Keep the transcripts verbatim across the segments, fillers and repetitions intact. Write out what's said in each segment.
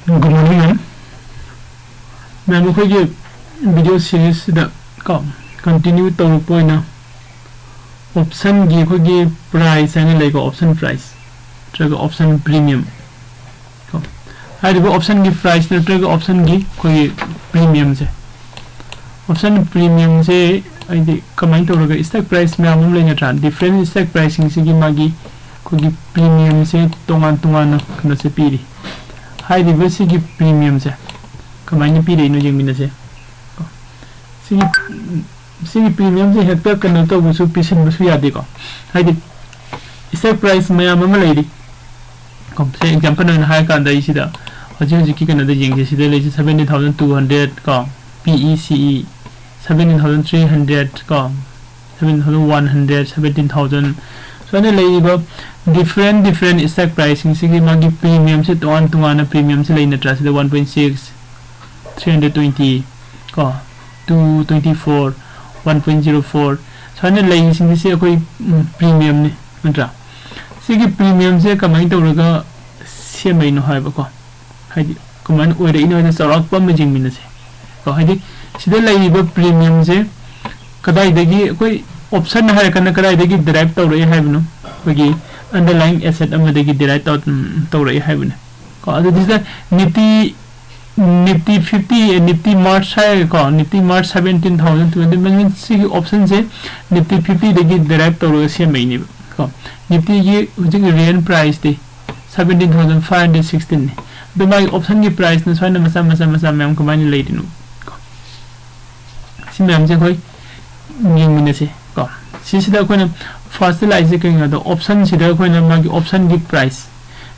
Good morning, ma'am. Ma'am, ꯑꯩꯈꯣꯏꯒꯤ video series ꯁꯤꯗ ꯀꯣ, continue ꯇꯧꯔꯛꯄ ꯑꯣꯏꯅ option ꯒꯤ ꯑꯩꯈꯣꯏꯒꯤ price ꯍꯥꯏꯅ ꯂꯩꯀꯣ, option price ꯅꯠꯇ꯭ꯔꯒ option premium ꯀꯣ꯫ ꯍꯥꯏꯔꯤꯕ option ꯒꯤ price ꯅꯠꯇ꯭ꯔꯒ option ꯒꯤ ꯑꯩꯈꯣꯏꯒꯤ premium ꯁꯦ, option premium ꯁꯦ ꯍꯥꯏꯗꯤ ꯀꯃꯥꯏꯅ ꯇꯧꯔꯒ stock price ꯃꯌꯥꯝ ꯑꯃ ꯂꯩ ꯅꯠꯇ꯭ꯔꯥ? Different stock price ꯁꯤꯡꯁꯤꯒꯤ ꯃꯥꯒꯤ ꯑꯩꯈꯣꯏꯒꯤ premium ꯁꯦ ꯇꯣꯉꯥꯟ ꯇꯣꯉꯥꯟꯅ ꯀꯩꯅꯣꯁꯦ ꯄꯤꯔꯤ꯫ ꯍꯥꯏꯔꯤꯕ ꯁꯤꯒꯤ premium ꯁꯦ ꯀꯃꯥꯏꯅ ꯄꯤꯔꯛꯏꯅꯣ ꯌꯦꯡꯃꯤꯟꯅꯁꯦ꯫ ꯁꯤꯒꯤ ꯁꯤꯒꯤ premium ꯁꯦ ꯍꯦꯛꯇ ꯀꯩꯅꯣ ꯇꯧꯕꯁꯨ, ꯄꯤꯁꯤꯟꯕꯁꯨ ꯌꯥꯗꯦꯀꯣ꯫ ꯍꯥꯏꯗꯤ stock price ꯃꯌꯥꯝ ꯑꯃ ꯂꯩꯔꯤ ꯀꯣ꯫ ꯁꯦ example ꯑꯣꯏꯅ ꯍꯥꯏꯔꯀꯥꯟꯗ ꯑꯩ ꯁꯤꯗ ꯍꯧꯖꯤꯛ ꯍꯧꯖꯤꯛꯀꯤ ꯀꯩꯅꯣꯗ ꯌꯦꯡꯁꯦ꯫ ꯁꯤꯗ ꯂꯩꯁꯦ seventeen thousand two hundred ꯀꯣ, P E C E, seventeen thousand three hundred ꯀꯣ, seventeen thousand one hundred, seventeen thousand, ꯁꯨꯃꯥꯏꯅ ꯂꯩꯔꯤꯕ different different stock price ꯁꯤꯡꯁꯤꯒꯤ ꯃꯥꯒꯤ premium ꯁꯦ ꯇꯣꯉꯥꯟ ꯇꯣꯉꯥꯟꯅ premium ꯁꯦ ꯂꯩ ꯅꯠꯇ꯭ꯔꯥ? ꯁꯤꯗ one point six, three hundred twenty ꯀꯣ, two twenty four, one point zero four ꯁꯨꯃꯥꯏꯅ ꯂꯩꯔꯤꯁꯤꯡꯁꯦ ꯑꯩꯈꯣꯏ premium ꯅꯤ ꯅꯠꯇ꯭ꯔꯥ? ꯁꯤꯒꯤ premium ꯁꯦ ꯀꯃꯥꯏꯅ ꯇꯧꯔꯒ ꯁꯦꯝꯃꯛꯏꯅꯣ ꯍꯥꯏꯕꯀꯣ, ꯍꯥꯏꯗꯤ ꯀꯃꯥꯏꯅ ꯑꯣꯏꯔꯛꯏꯅꯣ ꯍꯥꯏꯅ ꯆꯥꯎꯔꯥꯛꯄ ꯑꯃ ꯌꯦꯡꯃꯤꯟꯅꯁꯦ ꯀꯣ꯫ ꯍꯥꯏꯗꯤ ꯁꯤꯗ ꯂꯩꯔꯤꯕ premium ꯁꯦ ꯀꯗꯥꯏꯗꯒꯤ, ꯑꯩꯈꯣꯏ option ꯍꯥꯏꯔꯀꯥꯟꯗ ꯀꯗꯥꯏꯗꯒꯤ derive ꯇꯧꯔꯛꯏ ꯍꯥꯏꯕꯅꯣ? ꯑꯩꯈꯣꯏꯒꯤ underlying asset ꯑꯃꯗꯒꯤ derive ꯇꯧ-, ꯎꯝ, ꯇꯧꯔꯛꯏ ꯍꯥꯏꯕꯅꯦ ꯀꯣ꯫ ꯑꯗꯨꯗꯤ ꯁꯤꯗ Nifty, Nifty fifty, Nifty March ꯍꯥꯏꯔꯒꯀꯣ, Nifty March seventeen thousand two hundred, ꯃꯁꯤꯒꯤ option ꯁꯦ Nifty fifty ꯗꯒꯤ derive ꯇꯧꯔꯒ ꯁꯦꯝꯃꯛꯏꯅꯦꯕ ꯀꯣ꯫ Nifty ꯒꯤ ꯍꯧꯖꯤꯛ real price T seventeen thousand five hundred sixteen ꯅꯤ꯫ ꯑꯗꯨ ꯃꯥꯒꯤ option ꯒꯤ price ꯅ ꯁꯨꯃꯥꯏꯅ ꯃꯆꯥ ꯃꯆꯥ ꯃꯆꯥ ꯃꯌꯥꯝ ꯀꯃꯥꯏꯅ ꯂꯩꯔꯤꯅꯣ ꯀꯣ? ꯁꯤ ꯃꯌꯥꯝꯁꯦ ꯑꯩꯈꯣꯏ ꯌꯦꯡꯃꯤꯟꯅꯁꯤ ꯀꯣ꯫ ꯁꯤꯁꯤꯗ ꯑꯩꯈꯣꯏꯅ first ꯂꯥꯛꯏꯁꯦ ꯀꯩꯅꯣꯗ, option ꯁꯤꯗ ꯑꯩꯈꯣꯏꯅ ꯃꯥꯒꯤ option ꯒꯤ price,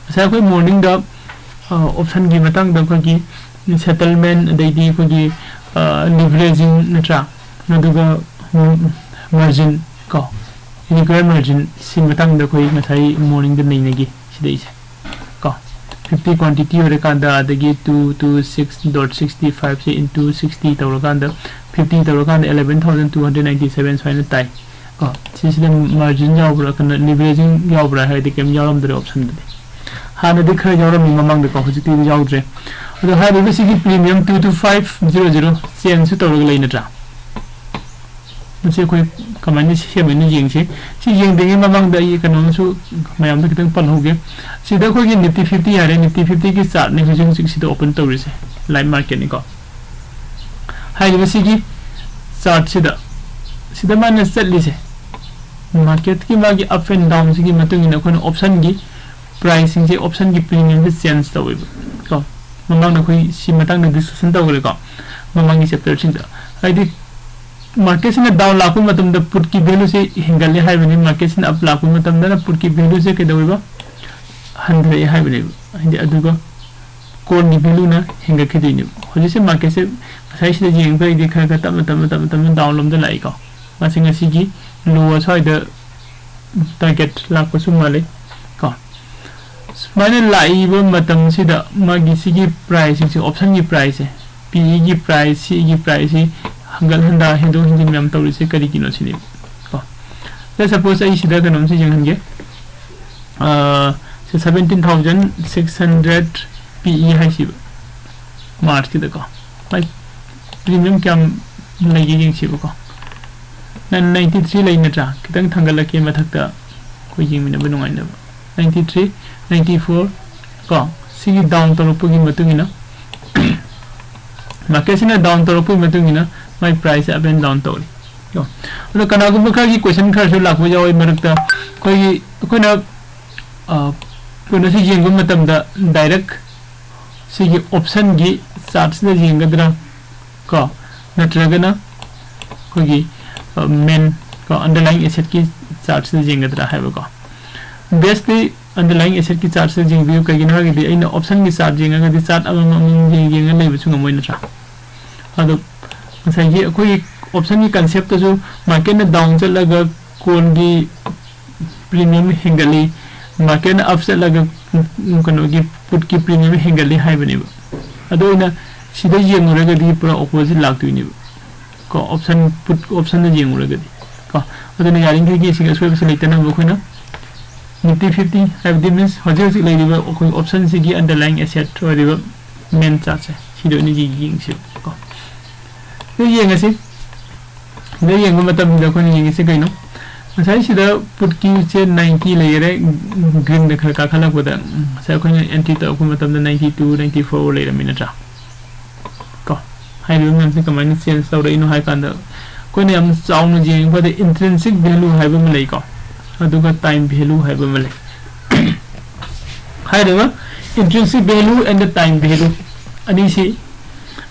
ꯉꯁꯥꯏ ꯑꯩꯈꯣꯏ morning ꯗ, ꯑ, option ꯒꯤ ꯃꯇꯥꯡꯗ ꯑꯩꯈꯣꯏꯒꯤ settlement, ꯑꯗꯩꯗꯤ ꯑꯩꯈꯣꯏꯒꯤ, ꯑ, leveraging ꯅꯠꯇ꯭ꯔꯥ, ꯑꯗꯨꯒ, ꯎꯝ, margin ꯀꯣ, required margin ꯁꯤ ꯃꯇꯥꯡꯗ ꯑꯩꯈꯣꯏ ꯉꯁꯥꯏ morning ꯗ ꯅꯩꯅꯈꯤ ꯁꯤꯗꯩꯁꯦ ꯀꯣ꯫ Fifty quantity ꯑꯣꯏꯔꯀꯥꯟꯗ, ꯑꯗꯒꯤ two two six dot sixty five ꯁꯦ into sixty ꯇꯧꯔꯀꯥꯟꯗ, fifty ꯇꯧꯔꯀꯥꯟꯗ eleven thousand two hundred ninety seven ꯁꯨꯃꯥꯏꯅ ꯇꯥꯏ ꯀꯣ꯫ ꯁꯤꯁꯤꯗ margin ꯌꯥꯎꯕ꯭ꯔꯥ, ꯀꯩꯅꯣ, leveraging ꯌꯥꯎꯕ꯭ꯔꯥ ꯍꯥꯏꯔꯗꯤ ꯀꯩꯝ ꯌꯥꯎꯔꯝꯗ꯭ꯔꯦ option ꯗꯗꯤ꯫ ꯍꯥꯟꯅꯗꯤ ꯈꯔ ꯌꯥꯎꯔꯝꯃꯤ ꯃꯃꯥꯡꯗꯀꯣ, ꯍꯧꯖꯤꯛꯇꯤ ꯌꯥꯎꯗ꯭ꯔꯦ꯫ ꯑꯗꯣ ꯍꯥꯏꯔꯤꯕꯁꯤꯒꯤ premium two two five zero zero change ꯁꯨ ꯇꯧꯔꯒ ꯂꯩ ꯅꯠꯇ꯭ꯔꯥ? ꯃꯁꯤ ꯑꯩꯈꯣꯏ ꯀꯃꯥꯏꯅ ꯁꯦꯝꯕꯅꯣ ꯌꯦꯡꯁꯤ꯫ ꯁꯤ ꯌꯦꯡꯗ꯭ꯔꯤꯉꯩ ꯃꯃꯥꯡꯗ ꯑꯩ ꯀꯩꯅꯣꯝꯁꯨ ꯃꯌꯥꯝꯗ ꯈꯤꯇꯪ ꯄꯜꯍꯧꯒꯦ꯫ ꯁꯤꯗ ꯑꯩꯈꯣꯏꯒꯤ Nifty fifty ꯍꯥꯏꯔꯦ, Nifty fifty ꯒꯤ chart ꯅꯤ ꯍꯧꯖꯤꯛ ꯍꯧꯖꯤꯛ ꯁꯤꯗ open ꯇꯧꯔꯤꯁꯦ, live market ꯅꯤꯀꯣ꯫ ꯍꯥꯏꯔꯤꯕꯁꯤꯒꯤ chart ꯁꯤꯗ, ꯁꯤꯗ ꯃꯥꯅ ꯆꯠꯂꯤꯁꯦ, market ꯀꯤ ꯃꯥꯒꯤ up and down ꯁꯤꯒꯤ ꯃꯇꯨꯡ ꯏꯟꯅ ꯑꯩꯈꯣꯏꯅ option ꯒꯤ price ꯁꯤꯡꯁꯦ, option ꯒꯤ premium ꯁꯦ change ꯇꯧꯋꯦꯕ ꯀꯣ꯫ ꯃꯃꯥꯡꯗ ꯑꯩꯈꯣꯏ ꯁꯤ ꯃꯇꯥꯡꯗ discussion ꯇꯧꯈ꯭ꯔꯦꯀꯣ, ꯃꯃꯥꯡꯒꯤ chapter ꯁꯤꯡꯗ꯫ ꯍꯥꯏꯗꯤ market ꯁꯤꯅ down ꯂꯥꯛꯄ ꯃꯇꯝꯗ put ꯀꯤ value ꯁꯦ ꯍꯦꯟꯒꯠꯂꯦ ꯍꯥꯏꯕꯅꯤ, market ꯁꯤꯅ up ꯂꯥꯛꯄ ꯃꯇꯝꯗꯅ put ꯀꯤ value ꯁꯦ ꯀꯩꯗꯧꯋꯦꯕ? ꯍꯟꯊꯔꯛꯑꯦ ꯍꯥꯏꯕꯅꯦꯕ꯫ ꯍꯥꯏꯗꯤ ꯑꯗꯨꯒ call ꯒꯤ value ꯅ ꯍꯦꯟꯒꯠꯈꯤꯗꯣꯏꯅꯦꯕ꯫ ꯍꯧꯖꯤꯛꯁꯦ market ꯁꯦ ꯉꯁꯥꯏ ꯁꯤꯗ ꯌꯦꯡꯕꯗ ꯑꯩꯗꯤ ꯈꯔ ꯈꯔ ꯇꯞꯅ ꯇꯞꯅ ꯇꯞꯅ ꯇꯞꯅ down ꯂꯣꯝꯗ ꯂꯥꯛꯏꯀꯣ꯫ ꯃꯁꯤ ꯉꯁꯤꯒꯤ low ꯑꯁ꯭ꯋꯥꯏꯗ target ꯂꯥꯛꯄꯁꯨ ꯃꯥꯜꯂꯤ ꯀꯣ꯫ ꯁꯨꯃꯥꯏꯅ ꯂꯥꯛꯏꯕ ꯃꯇꯝꯁꯤꯗ ꯃꯥꯒꯤ ꯁꯤꯒꯤ price ꯁꯤꯡꯁꯦ, option ꯒꯤ price ꯁꯦ, P E ꯒꯤ price, C E ꯒꯤ price ꯁꯤ ꯍꯟꯒꯠ ꯍꯟꯗ, ꯍꯦꯟꯗꯣꯛ ꯍꯦꯟꯖꯤꯟ ꯃꯌꯥꯝ ꯇꯧꯔꯤꯁꯦ ꯀꯔꯤꯒꯤꯅꯣ ꯁꯤꯅꯦꯕ ꯀꯣ꯫ Let's suppose ꯑꯩ ꯁꯤꯗ ꯀꯩꯅꯣꯝꯁꯦ ꯌꯦꯡꯍꯟꯒꯦ꯫ ꯑꯥ, ꯁꯤ seventeen thousand six hundred P E ꯍꯥꯏꯁꯤꯕ, March ꯀꯤꯗꯀꯣ꯫ ꯃꯥꯏ premium ꯀꯌꯥꯝ ꯂꯩꯒꯦ ꯌꯦꯡꯁꯤꯕꯀꯣ꯫ Nine ninety three ꯂꯩ ꯅꯠꯇ꯭ꯔꯥ? ꯈꯤꯇꯪ ꯊꯥꯡꯒꯠꯂꯛꯀꯦ ꯃꯊꯛꯇ, ꯑꯩꯈꯣꯏ ꯌꯦꯡꯃꯤꯟꯅꯕ ꯅꯨꯡꯉꯥꯏꯅꯕ꯫ Ninety three, ninety four ꯀꯣ, ꯁꯤꯒꯤ down ꯇꯧꯔꯛꯄꯒꯤ ꯃꯇꯨꯡ ꯏꯟꯅ, market ꯁꯤꯅ down ꯇꯧꯔꯛꯄꯒꯤ ꯃꯇꯨꯡ ꯏꯟꯅ ꯃꯥꯏ price say up and down ꯇꯧꯔꯤ ꯀꯣ꯫ ꯑꯗꯣ ꯀꯅꯥꯒꯨꯝꯕ ꯈꯔꯒꯤ question ꯈꯔꯁꯨ ꯂꯥꯛꯄ ꯌꯥꯎꯋꯤ ꯃꯔꯛꯇ꯫ ꯑꯩꯈꯣꯏꯒꯤ, ꯑꯩꯈꯣꯏꯅ, ꯑ, ꯀꯩꯅꯣꯁꯤ ꯌꯦꯡꯕ ꯃꯇꯝꯗ direct ꯁꯤꯒꯤ option ꯒꯤ chart ꯁꯤꯗ ꯌꯦꯡꯒꯗ꯭ꯔꯥ ꯀꯣ, ꯅꯠꯇ꯭ꯔꯒꯅ ꯑꯩꯈꯣꯏꯒꯤ, ꯑ, main ꯀꯣ, underlying asset ꯀꯤ chart ꯁꯤꯗ ꯌꯦꯡꯒꯗ꯭ꯔꯥ ꯍꯥꯏꯕꯀꯣ꯫ Best ꯇꯤ underlying asset ꯀꯤ chart ꯁꯤꯗ ꯌꯦꯡꯕꯤꯌꯨ꯫ ꯀꯩꯒꯤꯅꯣ ꯍꯥꯏꯔꯒꯗꯤ ꯑꯩꯅ option ꯒꯤ chart ꯌꯦꯡꯉꯒꯗꯤ chart ꯑꯃꯃꯝ ꯑꯃꯃꯝ ꯌꯦꯡ-, ꯌꯦꯡꯉ ꯂꯩꯕꯁꯨ ꯉꯝꯃꯣꯏ ꯅꯠꯇ꯭ꯔꯥ? ꯑꯗꯣ ꯉꯁꯥꯏꯒꯤ ꯑꯩꯈꯣꯏꯒꯤ option ꯒꯤ concept ꯇꯁꯨ market ꯅ down ꯆꯠꯂꯒ call ꯒꯤ premium ꯍꯦꯟꯒꯠꯂꯤ, market ꯅ up ꯆꯠꯂꯒ, ꯎꯝ, ꯀꯩꯅꯣꯒꯤ put ꯀꯤ premium ꯍꯦꯟꯒꯠꯂꯤ ꯍꯥꯏꯕꯅꯦꯕ꯫ ꯑꯗꯨ ꯑꯣꯏꯅ ꯁꯤꯗ ꯌꯦꯡꯉꯨꯔꯒꯗꯤ ꯄꯨꯔꯥ opposite ꯂꯥꯛꯇꯣꯏꯅꯦꯕ ꯀꯣ, option, put option ꯗ ꯌꯦꯡꯉꯨꯔꯒꯗꯤ ꯀꯣ꯫ ꯑꯗꯨꯅ ꯌꯥꯔꯤꯈꯩꯒꯤ ꯁꯤꯒꯤ ꯑꯁꯣꯏꯕꯁꯦ ꯂꯩꯇꯅꯕ ꯑꯩꯈꯣꯏꯅ ꯅꯤꯐꯇꯤ ꯐꯤꯐꯇꯤ ꯍꯥꯏꯕꯗꯤ means ꯍꯧꯖꯤꯛ ꯍꯧꯖꯤꯛ ꯂꯩꯔꯤꯕ ꯑꯩꯈꯣꯏ option ꯁꯤꯒꯤ underlying asset ꯑꯣꯏꯔꯤꯕ main chart ꯁꯦ, ꯁꯤꯗ ꯑꯣꯏꯅ ꯌꯦꯡ-, ꯌꯦꯡꯁꯤ ꯀꯣ꯫ ꯑꯗꯨ ꯌꯦꯡꯉꯁꯤ꯫ ꯑꯗꯨ ꯌꯦꯡꯕ ꯃꯇꯝꯗ ꯑꯩꯈꯣꯏꯅ ꯌꯦꯡꯉꯤꯁꯦ ꯀꯩꯅꯣ? ꯉꯁꯥꯏ ꯁꯤꯗ put ꯀꯤꯁꯦ ninety ꯂꯩꯔꯦ, green ꯗ ꯈꯔ ꯀꯥꯈꯠꯂꯛꯄꯗ, ꯉꯁꯥꯏ ꯑꯩꯈꯣꯏꯅ entry ꯇꯧꯔꯛꯄ ꯃꯇꯝꯗ ninety two, ninety four ꯂꯩꯔꯝꯃꯤ ꯅꯠꯇ꯭ꯔꯥ? ꯀꯣ, ꯍꯥꯏꯔꯤꯕ ꯃꯌꯥꯝꯁꯦ ꯀꯃꯥꯏꯅ change ꯇꯧꯔꯛꯏꯅꯣ ꯍꯥꯏ ꯀꯥꯟꯗ, ꯑꯩꯈꯣꯏꯅ ꯌꯥꯝ ꯆꯥꯎꯅ ꯌꯦꯡꯕꯗ intrinsic value ꯍꯥꯏꯕ ꯑꯃ ꯂꯩꯀꯣ, ꯑꯗꯨꯒ time value ꯍꯥꯏꯕ ꯑꯃ ꯂꯩ꯫ ꯍꯥꯏꯔꯤꯕ intrinsic value and the time value ꯑꯅꯤꯁꯤ,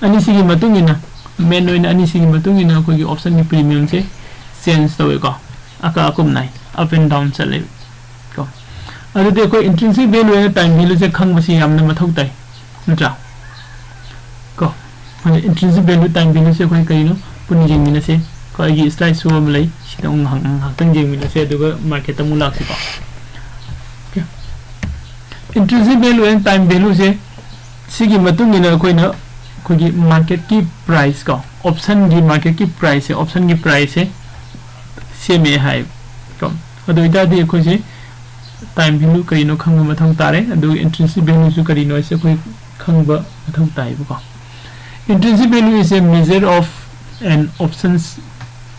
ꯑꯅꯤꯁꯤꯒꯤ ꯃꯇꯨꯡ ꯏꯟꯅ, main ꯑꯣꯏꯅ ꯑꯅꯤꯁꯤꯒꯤ ꯃꯇꯨꯡ ꯏꯟꯅ ꯑꯩꯈꯣꯏꯒꯤ option ꯒꯤ premium ꯁꯦ change ꯇꯧꯋꯦꯀꯣ, ꯑꯀꯥ ꯑꯀꯨꯝ ꯅꯥꯏ, up and down ꯆꯠꯂꯦ ꯀꯣ꯫ ꯑꯗꯨꯗꯤ ꯑꯩꯈꯣꯏ intrinsic value and time value ꯁꯦ ꯈꯪꯕꯁꯤ ꯌꯥꯝꯅ ꯃꯊꯧ ꯇꯥꯏ, ꯅꯠꯇ꯭ꯔꯥ? ꯀꯣ, ꯑꯗꯨ intrinsic value, time value ꯁꯦ ꯑꯩꯈꯣꯏ ꯀꯔꯤꯅꯣ ꯄꯨꯟꯅ ꯌꯦꯡꯃꯤꯟꯅꯁꯦ꯫ ꯀꯣ, ꯑꯩꯒꯤ slide show ꯑꯃ ꯂꯩ, ꯁꯤꯗ ꯑꯃꯨꯛ ꯉꯥꯏꯍꯥꯛ, ꯉꯥꯏꯍꯥꯛꯇꯪ ꯌꯦꯡꯃꯤꯟꯅꯁꯦ, ꯑꯗꯨꯒ market ꯇ ꯑꯃꯨꯛ ꯂꯥꯛꯁꯤꯀꯣ꯫ Okay꯫ Intrinsic value and time value ꯁꯦ ꯁꯤꯒꯤ ꯃꯇꯨꯡ ꯏꯟꯅ ꯑꯩꯈꯣꯏꯅ ꯑꯩꯈꯣꯏꯒꯤ market ꯀꯤ price ꯀꯣ, option ꯒꯤ market ꯀꯤ price ꯁꯦ, option ꯒꯤ price ꯁꯦ ꯁꯦꯝꯃꯦ ꯍꯥꯏ ꯀꯣ꯫ ꯑꯗꯨ ꯑꯣꯏꯇꯥꯔꯗꯤ ꯑꯩꯈꯣꯏꯁꯦ time value ꯀꯔꯤꯅꯣ ꯈꯪꯕ ꯃꯊꯧ ꯇꯥꯔꯦ, ꯑꯗꯨꯒ intrinsic value ꯁꯨ ꯀꯔꯤꯅꯣ ꯍꯥꯏꯁꯦ ꯑꯩꯈꯣꯏ ꯈꯪꯕ ꯃꯊꯧ ꯇꯥꯏꯕꯀꯣ꯫ Intrinsic value is a measure of an option's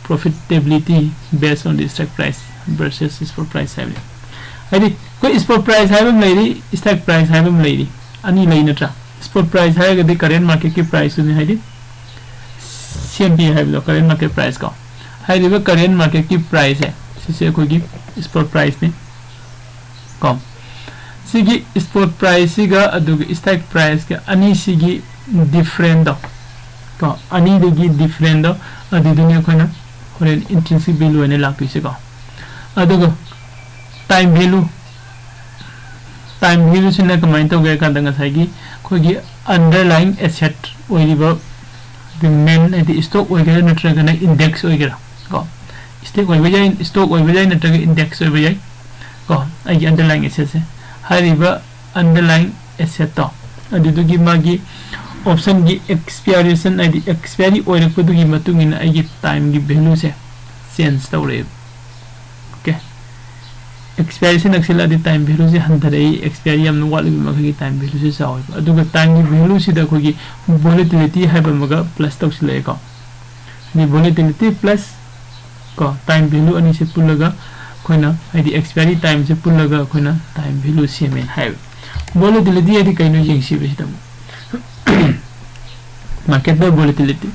profitability based on the stock price versus spot price ꯍꯥꯏꯕꯅꯤ꯫ ꯍꯥꯏꯗꯤ ꯑꯩꯈꯣꯏ spot price ꯍꯥꯏꯕ ꯑꯃ ꯂꯩꯔꯤ, stock price ꯍꯥꯏꯕ ꯑꯃ ꯂꯩꯔꯤ, ꯑꯅꯤ ꯂꯩ ꯅꯠꯇ꯭ꯔꯥ? Spot price ꯍꯥꯏꯔꯒꯗꯤ current market ꯀꯤ price ꯇꯨꯅꯤ, ꯍꯥꯏꯗꯤ C M P ꯍꯥꯏꯕꯗꯣ, current market price ꯀꯣ꯫ ꯍꯥꯏꯔꯤꯕ current market ꯀꯤ price ꯁꯦ, ꯁꯤꯁꯦ ꯑꯩꯈꯣꯏꯒꯤ spot price ꯅꯤ ꯀꯣ꯫ ꯁꯤꯒꯤ spot price ꯁꯤꯒ ꯑꯗꯨꯒ stock price ꯀ ꯑꯅꯤꯁꯤꯒꯤ difference ꯗꯣ ꯀꯣ, ꯑꯅꯤꯗꯨꯒꯤ difference ꯗꯣ, ꯑꯗꯨꯗꯨꯅꯤ ꯑꯩꯈꯣꯏꯅ ꯍꯣꯔꯦꯟ intrinsic value ꯑꯣꯏꯅ ꯂꯥꯛꯇꯣꯏꯁꯦꯀꯣ꯫ ꯑꯗꯨꯒ time value, time value ꯁꯤꯅ ꯀꯃꯥꯏꯅ ꯇꯧꯒꯦ ꯍꯥꯏ ꯀꯥꯟꯗ, ꯉꯁꯥꯏꯒꯤ ꯑꯩꯈꯣꯏꯒꯤ underlying asset ꯑꯣꯏꯔꯤꯕ main, ꯍꯥꯏꯗꯤ stock ꯑꯣꯏꯒꯦꯔꯥ ꯅꯠꯇ꯭ꯔꯒꯅ index ꯑꯣꯏꯒꯦꯔꯥ ꯀꯣ, stock ꯑꯣꯏꯕ ꯌꯥꯏ, stock ꯑꯣꯏꯕ ꯌꯥꯏ ꯅꯠꯇ꯭ꯔꯒ index ꯑꯣꯏꯕ ꯌꯥꯏ ꯀꯣ꯫ ꯑꯩꯒꯤ underlying asset ꯁꯦ, ꯍꯥꯏꯔꯤꯕ underlying asset ꯇꯣ, ꯑꯗꯨꯗꯨꯒꯤ ꯃꯥꯒꯤ option ꯒꯤ expiration, ꯍꯥꯏꯗꯤ expiry ꯑꯣꯏꯔꯛꯄꯗꯨꯒꯤ ꯃꯇꯨꯡ ꯏꯟꯅ ꯑꯩꯒꯤ time ꯒꯤ value ꯁꯦ change ꯇꯧꯔꯛꯑꯦꯕ꯫ Okay꯫ ꯑꯦꯛꯁꯄꯥꯏꯔꯤꯁꯦ ꯅꯛꯁꯤꯜꯂꯛꯑꯗꯤ ꯇꯥꯏꯝ ꯚꯦꯂꯨꯁꯦ ꯍꯟꯊꯔꯛꯏ, ꯑꯦꯛꯁꯄꯥꯏꯔꯤ ꯌꯥꯝꯅ ꯋꯥꯠꯂꯤꯕ ꯃꯈꯩꯒꯤ ꯇꯥꯏꯝ ꯚꯦꯂꯨꯁꯦ ꯆꯥꯎꯋꯦꯕ꯫ ꯑꯗꯨꯒ ꯇꯥꯏꯝꯒꯤ ꯚꯦꯂꯨꯁꯤꯗ ꯑꯩꯈꯣꯏꯒꯤ ꯚꯣꯂꯦꯇꯤꯂꯤꯇꯤ ꯍꯥꯏꯕ ꯑꯃꯒ ꯄ꯭ꯂꯁ ꯇꯧꯁꯤꯜꯂꯛꯑꯦꯀꯣ꯫ ꯍꯥꯏꯗꯤ ꯚꯣꯂꯦꯇꯤꯂꯤꯇꯤ ꯄ꯭ꯂꯁ ꯀꯣ ꯇꯥꯏꯝ ꯚꯦꯂꯨ ꯑꯅꯤꯁꯦ ꯄꯨꯜꯂꯒ ꯑꯩꯈꯣꯏꯅ ꯍꯥꯏꯗꯤ ꯑꯦꯛꯁꯄꯥꯏꯔꯤ ꯇꯥꯏꯝꯁꯦ ꯄꯨꯜꯂꯒ ꯑꯩꯈꯣꯏꯅ ꯇꯥꯏꯝ ꯚꯦꯂꯨ ꯁꯦꯝꯃꯦꯅ ꯍꯥꯏꯕ꯫ ꯚꯣꯂꯦꯇꯤꯂꯤꯇꯤ ꯍꯥꯏꯗꯤ ꯀꯩꯅꯣ ꯌꯦꯡꯁꯤꯕ ꯁꯤꯗ ꯑꯃꯨꯛ꯫ ꯃꯥꯔꯀꯦꯠꯇ ꯚꯣꯂꯦꯇꯤꯂꯤꯇꯤ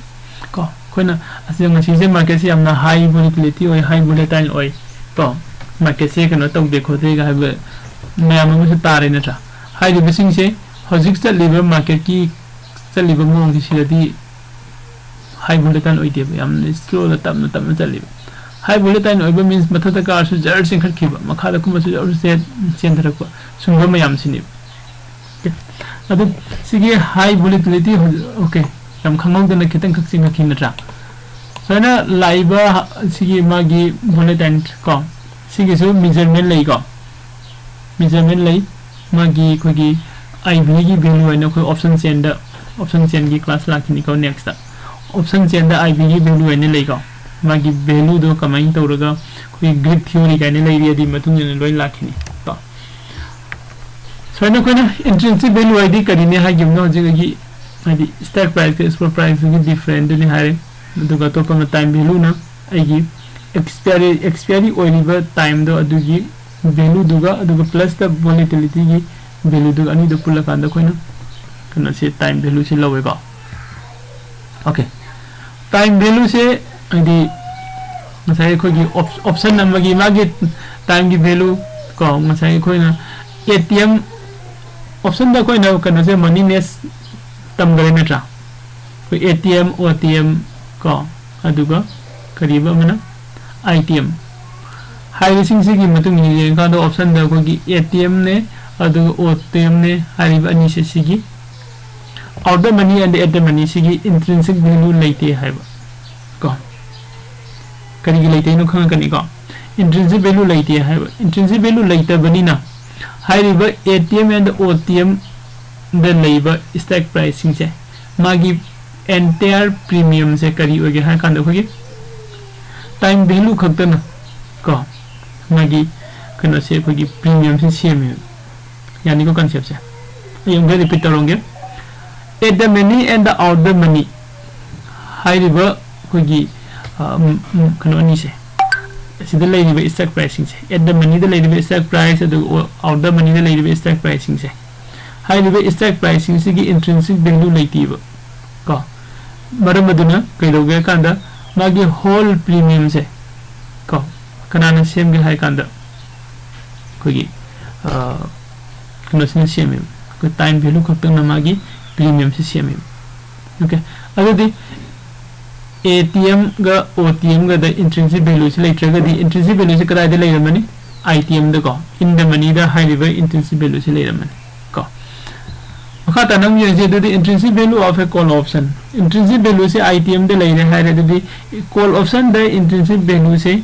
ꯀꯣ ꯑꯩꯈꯣꯏꯅ ꯑꯁꯤꯗ ꯉꯁꯤꯁꯦ ꯃꯥꯔꯀꯦꯠꯁꯦ ꯌꯥꯝꯅ ꯍꯥꯏ ꯚꯣꯂꯦꯇꯤꯂꯤꯇꯤ ꯑꯣꯏ, ꯍꯥꯏ ꯚꯣꯂꯦꯇꯥꯏꯜ ꯑꯣꯏ ꯀꯣ꯫ ꯃꯥꯔꯀꯦꯠꯁꯦ ꯀꯩꯅꯣ ꯇꯧꯗꯦ ꯈꯣꯠꯇꯦꯒ ꯍꯥꯏꯕ ꯃꯌꯥꯝ ꯑꯃꯁꯨ ꯇꯥꯔꯦ ꯅꯠꯇ꯭ꯔꯥ? ꯍꯥꯏꯔꯤꯕꯁꯤꯡꯁꯦ ꯍꯧꯖꯤꯛ ꯆꯠꯂꯤꯕ ꯃꯥꯔꯀꯦꯠꯀꯤ ꯆꯠꯂꯤꯕ ꯃꯑꯣꯡꯁꯦ ꯁꯤꯗꯗꯤ ꯍꯥꯏ ꯚꯣꯂꯦꯇꯥꯏꯜ ꯑꯣꯏꯗꯦꯕ, ꯌꯥꯝꯅ ꯁ꯭ꯂꯣꯗ ꯇꯞꯅ ꯇꯞꯅ ꯆꯠꯂꯤꯕ꯫ ꯍꯥꯏ ꯚꯣꯂꯦꯇꯥꯏꯜ ꯑꯣꯏꯕ ꯃꯤꯟꯁ ꯃꯊꯛꯇ ꯀꯥꯔꯁꯨ ꯖꯔ ꯆꯦꯟꯈꯠꯈꯤꯕ, ꯃꯈꯥꯗ ꯀꯨꯝꯃꯁꯨ ꯖꯔ ꯆꯦꯟ- ꯆꯦꯟꯊꯔꯛꯄ, ꯁꯨꯝꯕ ꯃꯌꯥꯝꯁꯤꯅꯦꯕ꯫ ꯑꯗꯨ ꯁꯤꯒꯤ ꯍꯥꯏ ꯚꯣꯂꯦꯇꯤꯂꯤꯇꯤ, ꯑꯣꯀꯦ, ꯌꯥꯝ ꯈꯪꯍꯧꯗꯅ ꯈꯤꯇꯪꯈꯛ ꯆꯦꯟꯈꯠꯈꯤ ꯅꯠꯇ꯭ꯔꯥ? ꯁꯨꯃꯥꯏꯅ ꯂꯥꯛꯏꯕ ꯁꯤꯒꯤ ꯃꯥꯒꯤ ꯚꯣꯂꯦꯇꯥꯏꯜ ꯀꯣ, ꯁꯤꯒꯤꯁꯨ ꯃꯤꯖꯔꯃꯦꯟ ꯂꯩꯀꯣ꯫ ꯃꯤꯖꯔꯃꯦꯟ ꯂꯩ꯫ ꯃꯥꯒꯤ ꯑꯩꯈꯣꯏꯒꯤ ꯑꯥꯏ ꯚꯤꯒꯤ ꯚꯦꯂꯨ ꯍꯥꯏꯅ ꯑꯩꯈꯣꯏ ꯑꯣꯞꯁꯟ ꯆꯦꯟꯗ, ꯑꯣꯞꯁꯟ ꯆꯦꯟꯒꯤ ꯀ꯭ꯂꯥꯁ ꯂꯥꯛꯈꯤꯅꯤꯀꯣ ꯅꯦꯛꯁꯇ꯫ ꯑꯣꯞꯁꯟ ꯆꯦꯟꯗ ꯑꯥꯏ ꯚꯤꯒꯤ ꯚꯦꯂꯨ ꯍꯥꯏꯅ ꯂꯩꯀꯣ꯫ ꯃꯥꯒꯤ ꯚꯦꯂꯨꯗꯣ ꯀꯃꯥꯏꯅ ꯇꯧꯔꯒ ꯑꯩꯈꯣꯏꯒꯤ ꯒ꯭ꯔꯤꯗ ꯊꯤꯑꯣꯔꯤ ꯀꯥꯏꯅ ꯂꯩꯔꯤ, ꯑꯗꯨꯒꯤ ꯃꯇꯨꯡ ꯏꯟꯅ ꯂꯣꯏ ꯂꯥꯛꯈꯤꯅꯤ ꯀꯣ꯫ ꯁꯨꯃꯥꯏꯅ ꯑꯩꯈꯣꯏꯅ ꯏꯟꯇ꯭ꯔꯤꯟꯁꯤꯛ ꯚꯦꯂꯨ ꯍꯥꯏꯗꯤ ꯀꯔꯤꯅꯤ ꯍꯥꯏꯈꯤꯕꯅꯣ? ꯍꯧꯖꯤꯛ ꯑꯩꯒꯤ ꯍꯥꯏꯗꯤ ꯁ꯭ꯇꯣꯛ ꯄ꯭ꯔꯥꯏꯁꯀ ꯁ꯭ꯄꯣꯠ ꯄ꯭ꯔꯥꯏꯁꯇꯨꯒꯤ ꯗꯤꯐ꯭ꯔꯦꯟꯗꯨꯅꯤ ꯍꯥꯏꯔꯦ꯫ ꯑꯗꯨꯒ ꯑꯇꯣꯞꯄ ꯑꯃ ꯇꯥꯏꯝ ꯚꯦꯂꯨꯅ ꯑꯩꯒꯤ ꯑꯦꯛꯁꯄꯤꯌꯥꯔꯤ ꯑꯦꯛꯁꯄꯤꯌꯥꯔꯤ ꯑꯣꯏꯔꯤꯕ ꯇꯥꯏꯝꯗꯣ ꯑꯗꯨꯒꯤ ꯚꯦꯂꯨꯗꯨꯒ ꯑꯗꯨꯒ ꯄ꯭ꯂꯁꯇ ꯚꯣꯂꯦꯇꯤꯂꯤꯇꯤꯒꯤ ꯚꯦꯂꯨꯗꯨꯒ ꯑꯅꯤꯗꯨ ꯄꯨꯜꯂꯀꯥꯟꯗ ꯑꯩꯈꯣꯏꯅ ꯀꯩꯅꯣꯁꯦ ꯇꯥꯏꯝ ꯚꯦꯂꯨꯁꯦ ꯂꯧꯋꯦꯀꯣ꯫ ꯑꯣꯀꯦ, ꯇꯥꯏꯝ ꯚꯦꯂꯨꯁꯦ ꯍꯥꯏꯗꯤ ꯉꯁꯥꯏ ꯑꯩꯈꯣꯏꯒꯤ ꯑꯣꯞꯁꯟ ꯑꯃꯒꯤ ꯃꯥꯒꯤ ꯇꯥꯏꯝꯒꯤ ꯚꯦꯂꯨ ꯀꯣ, ꯉꯁꯥꯏ ꯑꯩꯈꯣꯏꯅ ꯑꯦ ꯇꯤ ꯑꯦꯝ ꯑꯣꯞꯁꯟꯗ ꯑꯩꯈꯣꯏꯅ ꯀꯩꯅꯣꯁꯦ ꯃꯅꯤ ꯃꯦꯁ ꯇꯝꯈꯔꯦ ꯅꯠꯇ꯭ꯔꯥ? ꯑꯩꯈꯣꯏ A T M, O T M ꯀꯣ, ꯑꯗꯨꯒ ꯀꯔꯤꯕ ꯑꯃꯅ ꯑꯥꯏ ꯇꯤ ꯑꯦꯝ ꯍꯥꯏꯔꯤꯕꯁꯤꯡꯁꯤꯒꯤ ꯃꯇꯨꯡ ꯏꯟꯅ ꯌꯦꯡꯀꯥꯟꯗ ꯑꯣꯞꯁꯟꯗ ꯑꯩꯈꯣꯏꯒꯤ ꯑꯦ ꯇꯤ ꯑꯦꯝꯅꯦ ꯑꯗꯨꯒ ꯑꯣ ꯇꯤ ꯑꯦꯝꯅꯦ ꯍꯥꯏꯔꯤꯕ ꯑꯅꯤꯁꯦ ꯁꯤꯒꯤ out the money and at the money ꯁꯤꯒꯤ ꯏꯟꯇ꯭ꯔꯤꯟꯁꯤꯛ ꯚꯦꯂꯨ ꯂꯩꯇꯦ ꯍꯥꯏꯕ ꯀꯣ꯫ ꯀꯔꯤꯒꯤ ꯂꯩꯇꯦꯅꯣ ꯈꯪꯉꯛꯀꯅꯤꯀꯣ꯫ ꯏꯟꯇ꯭ꯔꯤꯟꯁꯤꯛ ꯚꯦꯂꯨ ꯂꯩꯇꯦ ꯍꯥꯏꯕ, ꯏꯟꯇ꯭ꯔꯤꯟꯁꯤꯛ ꯚꯦꯂꯨ ꯂꯩꯇꯕꯅꯤꯅ ꯍꯥꯏꯔꯤꯕ A T M and O T ꯑꯦꯝꯗ ꯂꯩꯕ ꯁ꯭ꯇꯣꯛ ꯄ꯭ꯔꯥꯏꯁꯁꯤꯡꯁꯦ ꯃꯥꯒꯤ ꯑꯦꯟꯇꯥꯌꯔ ꯄ꯭ꯔꯤꯃꯤꯌꯝꯁꯦ ꯀꯔꯤ ꯑꯣꯏꯒꯦ ꯍꯥꯏꯔ ꯀꯥꯟꯗ ꯑꯩꯈꯣꯏꯒꯤ ꯇꯥꯏꯝ ꯚꯦꯂꯨ ꯈꯛꯇꯅ ꯀꯣ ꯃꯥꯒꯤ ꯀꯩꯅꯣꯁꯦ ꯑꯩꯈꯣꯏꯒꯤ premiumꯁꯦ ꯁꯦꯝꯃꯦꯕ꯫ ꯌꯥꯅꯤꯀꯣ conceptꯁꯦ? ꯑꯩ ꯑꯃꯨꯛꯀ repeat ꯇꯧꯔꯝꯒꯦ꯫ At the money and the out the money ꯍꯥꯏꯔꯤꯕ ꯑꯩꯈꯣꯏꯒꯤ ꯑ, ꯎꯝ, ꯎꯝ, ꯀꯩꯅꯣ ꯑꯅꯤꯁꯦ, ꯑꯁꯤꯗ ꯂꯩꯔꯤꯕ stock priceꯁꯤꯡꯁꯦ, at the moneyꯗ ꯂꯩꯔꯤꯕ stock price ꯑꯗꯨꯒ out the moneyꯗ ꯂꯩꯔꯤꯕ stock priceꯁꯤꯡꯁꯦ, ꯍꯥꯏꯔꯤꯕ stock priceꯁꯤꯡꯁꯤꯒꯤ intrinsic value ꯂꯩꯇꯦꯕ ꯀꯣ꯫ ꯃꯔꯝ ꯑꯗꯨꯅ ꯀꯩꯗꯧꯒꯦ ꯍꯥꯏ ꯀꯥꯟꯗ ꯃꯥꯒꯤ whole premiumꯁꯦ ꯀꯣ, ꯀꯅꯥꯅ ꯁꯦꯝꯒꯦ ꯍꯥꯏ ꯀꯥꯟꯗ ꯑꯩꯈꯣꯏꯒꯤ ꯑ, ꯀꯩꯅꯣꯁꯤꯅ ꯁꯦꯝꯃꯦꯕ꯫ ꯑꯩꯈꯣꯏ time value ꯈꯛꯇꯪꯅ ꯃꯥꯒꯤ premiumꯁꯤ ꯁꯦꯝꯃꯦꯕ꯫ Okay, ꯑꯗꯨꯗꯤ ATMꯒ OTMꯒꯗ intrinsic valueꯁꯤ ꯂꯩꯇ꯭ꯔꯒꯗꯤ intrinsic valueꯁꯤ ꯀꯗꯥꯏꯗ ꯂꯩꯔꯝꯃꯅꯤ? ITMꯗꯀꯣ, in the moneyꯗ ꯍꯥꯏꯔꯤꯕ intrinsic valueꯁꯤ ꯂꯩꯔꯝꯃꯅꯤ ꯀꯣ꯫ ꯃꯈꯥ ꯇꯥꯅ ꯑꯃꯨꯛ ꯌꯦꯡꯁꯤ꯫ ꯑꯗꯨꯗꯤ intrinsic value of a call option, intrinsic valueꯁꯤ ITMꯗ ꯂꯩꯔꯦ ꯍꯥꯏꯔꯦ꯫ ꯑꯗꯨꯗꯤ call optionꯗ intrinsic valueꯁꯦ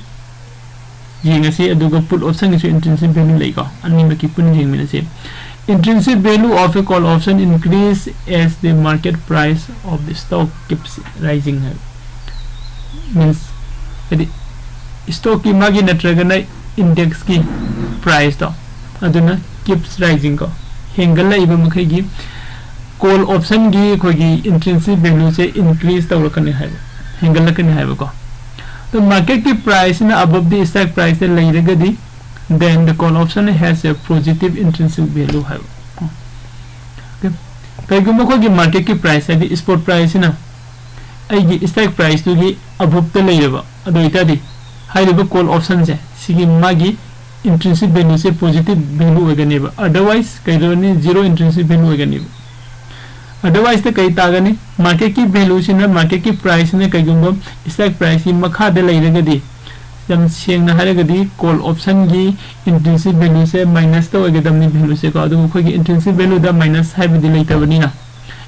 ꯌꯦꯡꯉꯁꯤ, ꯑꯗꯨꯒ put optionꯒꯤꯁꯨ intrinsic value ꯂꯩꯀꯣ, ꯑꯅꯤꯃꯛꯀꯤ ꯄꯨꯟꯅ ꯌꯦꯡꯃꯤꯟꯅꯁꯤ꯫ Intrinsic value of a call option increase as the market price of the stock keeps rising ꯍꯥꯏꯕ꯫ Means, ꯍꯥꯏꯗꯤ stockꯀꯤ ꯃꯥꯒꯤ ꯅꯠꯇ꯭ꯔꯒꯅ indexꯀꯤ priceꯇꯣ, ꯑꯗꯨꯅ keeps rising ꯀꯣ, ꯍꯦꯟꯒꯠꯂꯛꯏꯕ ꯃꯈꯩꯒꯤ call optionꯒꯤ ꯑꯩꯈꯣꯏꯒꯤ intrinsic valueꯁꯦ increase ꯇꯧꯔꯛꯀꯅꯤ ꯍꯥꯏꯕ, ꯍꯦꯟꯒꯠꯂꯛꯀꯅꯤ ꯍꯥꯏꯕꯀꯣ꯫ ꯑꯗꯣ marketꯀꯤ priceꯁꯤꯅ above the stock priceꯇ ꯂꯩꯔꯒꯗꯤ, then the call option has a positive intrinsic value ꯍꯥꯏꯕ꯫ Okay, ꯀꯩꯒꯨꯝꯕ ꯑꯩꯈꯣꯏꯒꯤ marketꯀꯤ price ꯍꯥꯏꯗꯤ spot priceꯁꯤꯅ ꯑꯩꯒꯤ stock priceꯇꯨꯒꯤ aboveꯇ ꯂꯩꯔꯕ ꯑꯗꯨ ꯑꯣꯏꯇꯥꯔꯗꯤ, ꯍꯥꯏꯔꯤꯕ call optionꯁꯦ ꯁꯤꯒꯤ ꯃꯥꯒꯤ intrinsic valueꯁꯦ positive value ꯑꯣꯏꯒꯅꯦꯕ, otherwise ꯀꯩꯗꯧꯔꯅꯤ? Zero intrinsic value ꯑꯣꯏꯒꯅꯦꯕ꯫ Otherwiseꯇ ꯀꯩ ꯇꯥꯒꯅꯤ? Marketꯀꯤ valueꯁꯤꯅ, marketꯀꯤ priceꯁꯤꯅ ꯀꯩꯒꯨꯝꯕ stock priceꯀꯤ ꯃꯈꯥꯗ ꯂꯩꯔꯒꯗꯤ, ꯌꯥꯝ ꯁꯦꯡꯅ ꯍꯥꯏꯔꯒꯗꯤ call optionꯒꯤ intrinsic valueꯁꯦ minusꯇ ꯑꯣꯏꯒꯗꯕꯅꯤ valueꯁꯦꯀꯣ, ꯑꯗꯨꯕꯨ ꯑꯩꯈꯣꯏꯒꯤ intrinsic valueꯗ minus ꯍꯥꯏꯕꯗꯤ ꯂꯩꯇꯕꯅꯤꯅ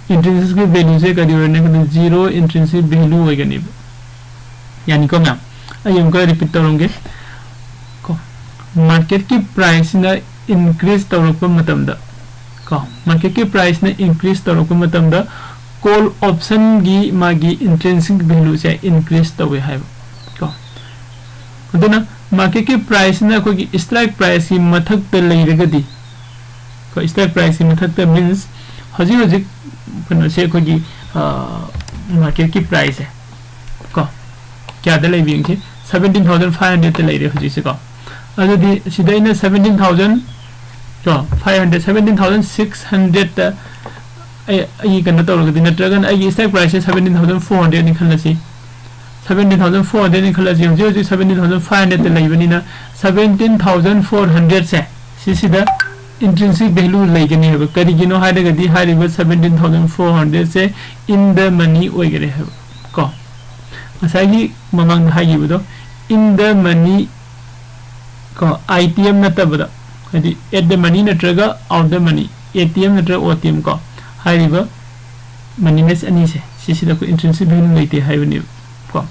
intrinsicꯀꯤ valueꯁꯦ ꯀꯔꯤ ꯑꯣꯏꯔꯅꯤ? Zero intrinsic value ꯑꯣꯏꯒꯅꯦꯕ꯫ ꯌꯥꯅꯤꯀꯣ ꯃꯌꯥꯝ? ꯑꯩ ꯑꯃꯨꯛꯀ repeat ꯇꯧꯔꯝꯒꯦ ꯀꯣ꯫ Marketꯀꯤ priceꯁꯤꯅ increase ꯇꯧꯔꯛꯄ ꯃꯇꯝꯗ ꯀꯣ, marketꯀꯤ priceꯅ increase ꯇꯧꯔꯛꯄ ꯃꯇꯝꯗ call optionꯒꯤ ꯃꯥꯒꯤ intrinsic valueꯁꯦ increase ꯇꯧꯋꯦ ꯍꯥꯏꯕ ꯀꯣ꯫ ꯑꯗꯨꯅ ꯃꯥꯔꯀꯦꯠꯀꯤ ꯄ꯭ꯔꯥꯏꯁꯁꯤꯅ ꯑꯩꯈꯣꯏꯒꯤ ꯁ꯭ꯇ꯭ꯔꯥꯏꯛ ꯄ꯭ꯔꯥꯏꯁꯀꯤ ꯃꯊꯛꯇ ꯂꯩꯔꯒꯗꯤ, ꯀꯣ, ꯁ꯭ꯇ꯭ꯔꯥꯏꯛ ꯄ꯭ꯔꯥꯏꯁꯀꯤ ꯃꯊꯛꯇ means ꯍꯧꯖꯤꯛ ꯍꯧꯖꯤꯛ ꯀꯩꯅꯣꯁꯦ ꯑꯩꯈꯣꯏꯒꯤ ꯃꯥꯔꯀꯦꯠꯀꯤ ꯄ꯭ꯔꯥꯏꯁꯁꯦ, ꯀꯣ, ꯀꯌꯥꯗ ꯂꯩꯕ ꯌꯦꯡꯁꯤ꯫ Seventeen thousand five hundredꯇ ꯂꯩꯔꯦ ꯍꯧꯖꯤꯛꯁꯦ, ꯀꯣ꯫ ꯑꯗꯨꯗꯤ ꯁꯤꯗ ꯑꯩꯅ seventeen thousand, ꯀꯣ, five hundred, seventeen thousand six hundredꯇ ꯑꯩ ꯑꯩꯒꯤ ꯀꯩꯅꯣ ꯇꯧꯔꯒꯗꯤ, ꯅꯠꯇ꯭ꯔꯒꯅ ꯑꯩꯒꯤ ꯁ꯭ꯇ꯭ꯔꯥꯏꯛ ꯄ꯭ꯔꯥꯏꯁꯁꯦ seventeen thousand four hundredꯅꯤ ꯈꯜꯂꯁꯤ꯫ Seventeen thousand four hundredꯅꯤ ꯈꯜꯂꯁꯤ꯫ ꯍꯧꯖꯤꯛ ꯍꯧꯖꯤꯛ seventeen thousand five hundredꯇ ꯂꯩꯕꯅꯤꯅ, seventeen thousand four hundredꯁꯦ ꯁꯤꯁꯤꯗ intrinsic value ꯂꯩꯒꯅꯦꯕ꯫ ꯀꯔꯤꯒꯤꯅꯣ ꯍꯥꯏꯔꯒꯗꯤ ꯍꯥꯏꯔꯤꯕ seventeen thousand four hundredꯁꯦ in the money ꯑꯣꯏꯒꯅꯤ ꯍꯥꯏꯕ, ꯀꯣ꯫ ꯉꯁꯥꯏꯒꯤ ꯃꯃꯥꯡꯗ ꯍꯥꯏꯈꯤꯕꯗꯣ, in the money, ꯀꯣ, I T M ꯅꯠꯇꯕꯗ, ꯍꯥꯏꯗꯤ at the money ꯅꯠꯇ꯭ꯔꯒ out the money, A T M ꯅꯠꯇ꯭ꯔꯒ O T M, ꯀꯣ, ꯍꯥꯏꯔꯤꯕ moneyless ꯑꯅꯤꯁꯦ, ꯁꯤꯁꯤꯗ ꯑꯩꯈꯣꯏ intrinsic value ꯂꯩꯇꯦ ꯍꯥꯏꯕꯅꯦꯕ, ꯀꯣ꯫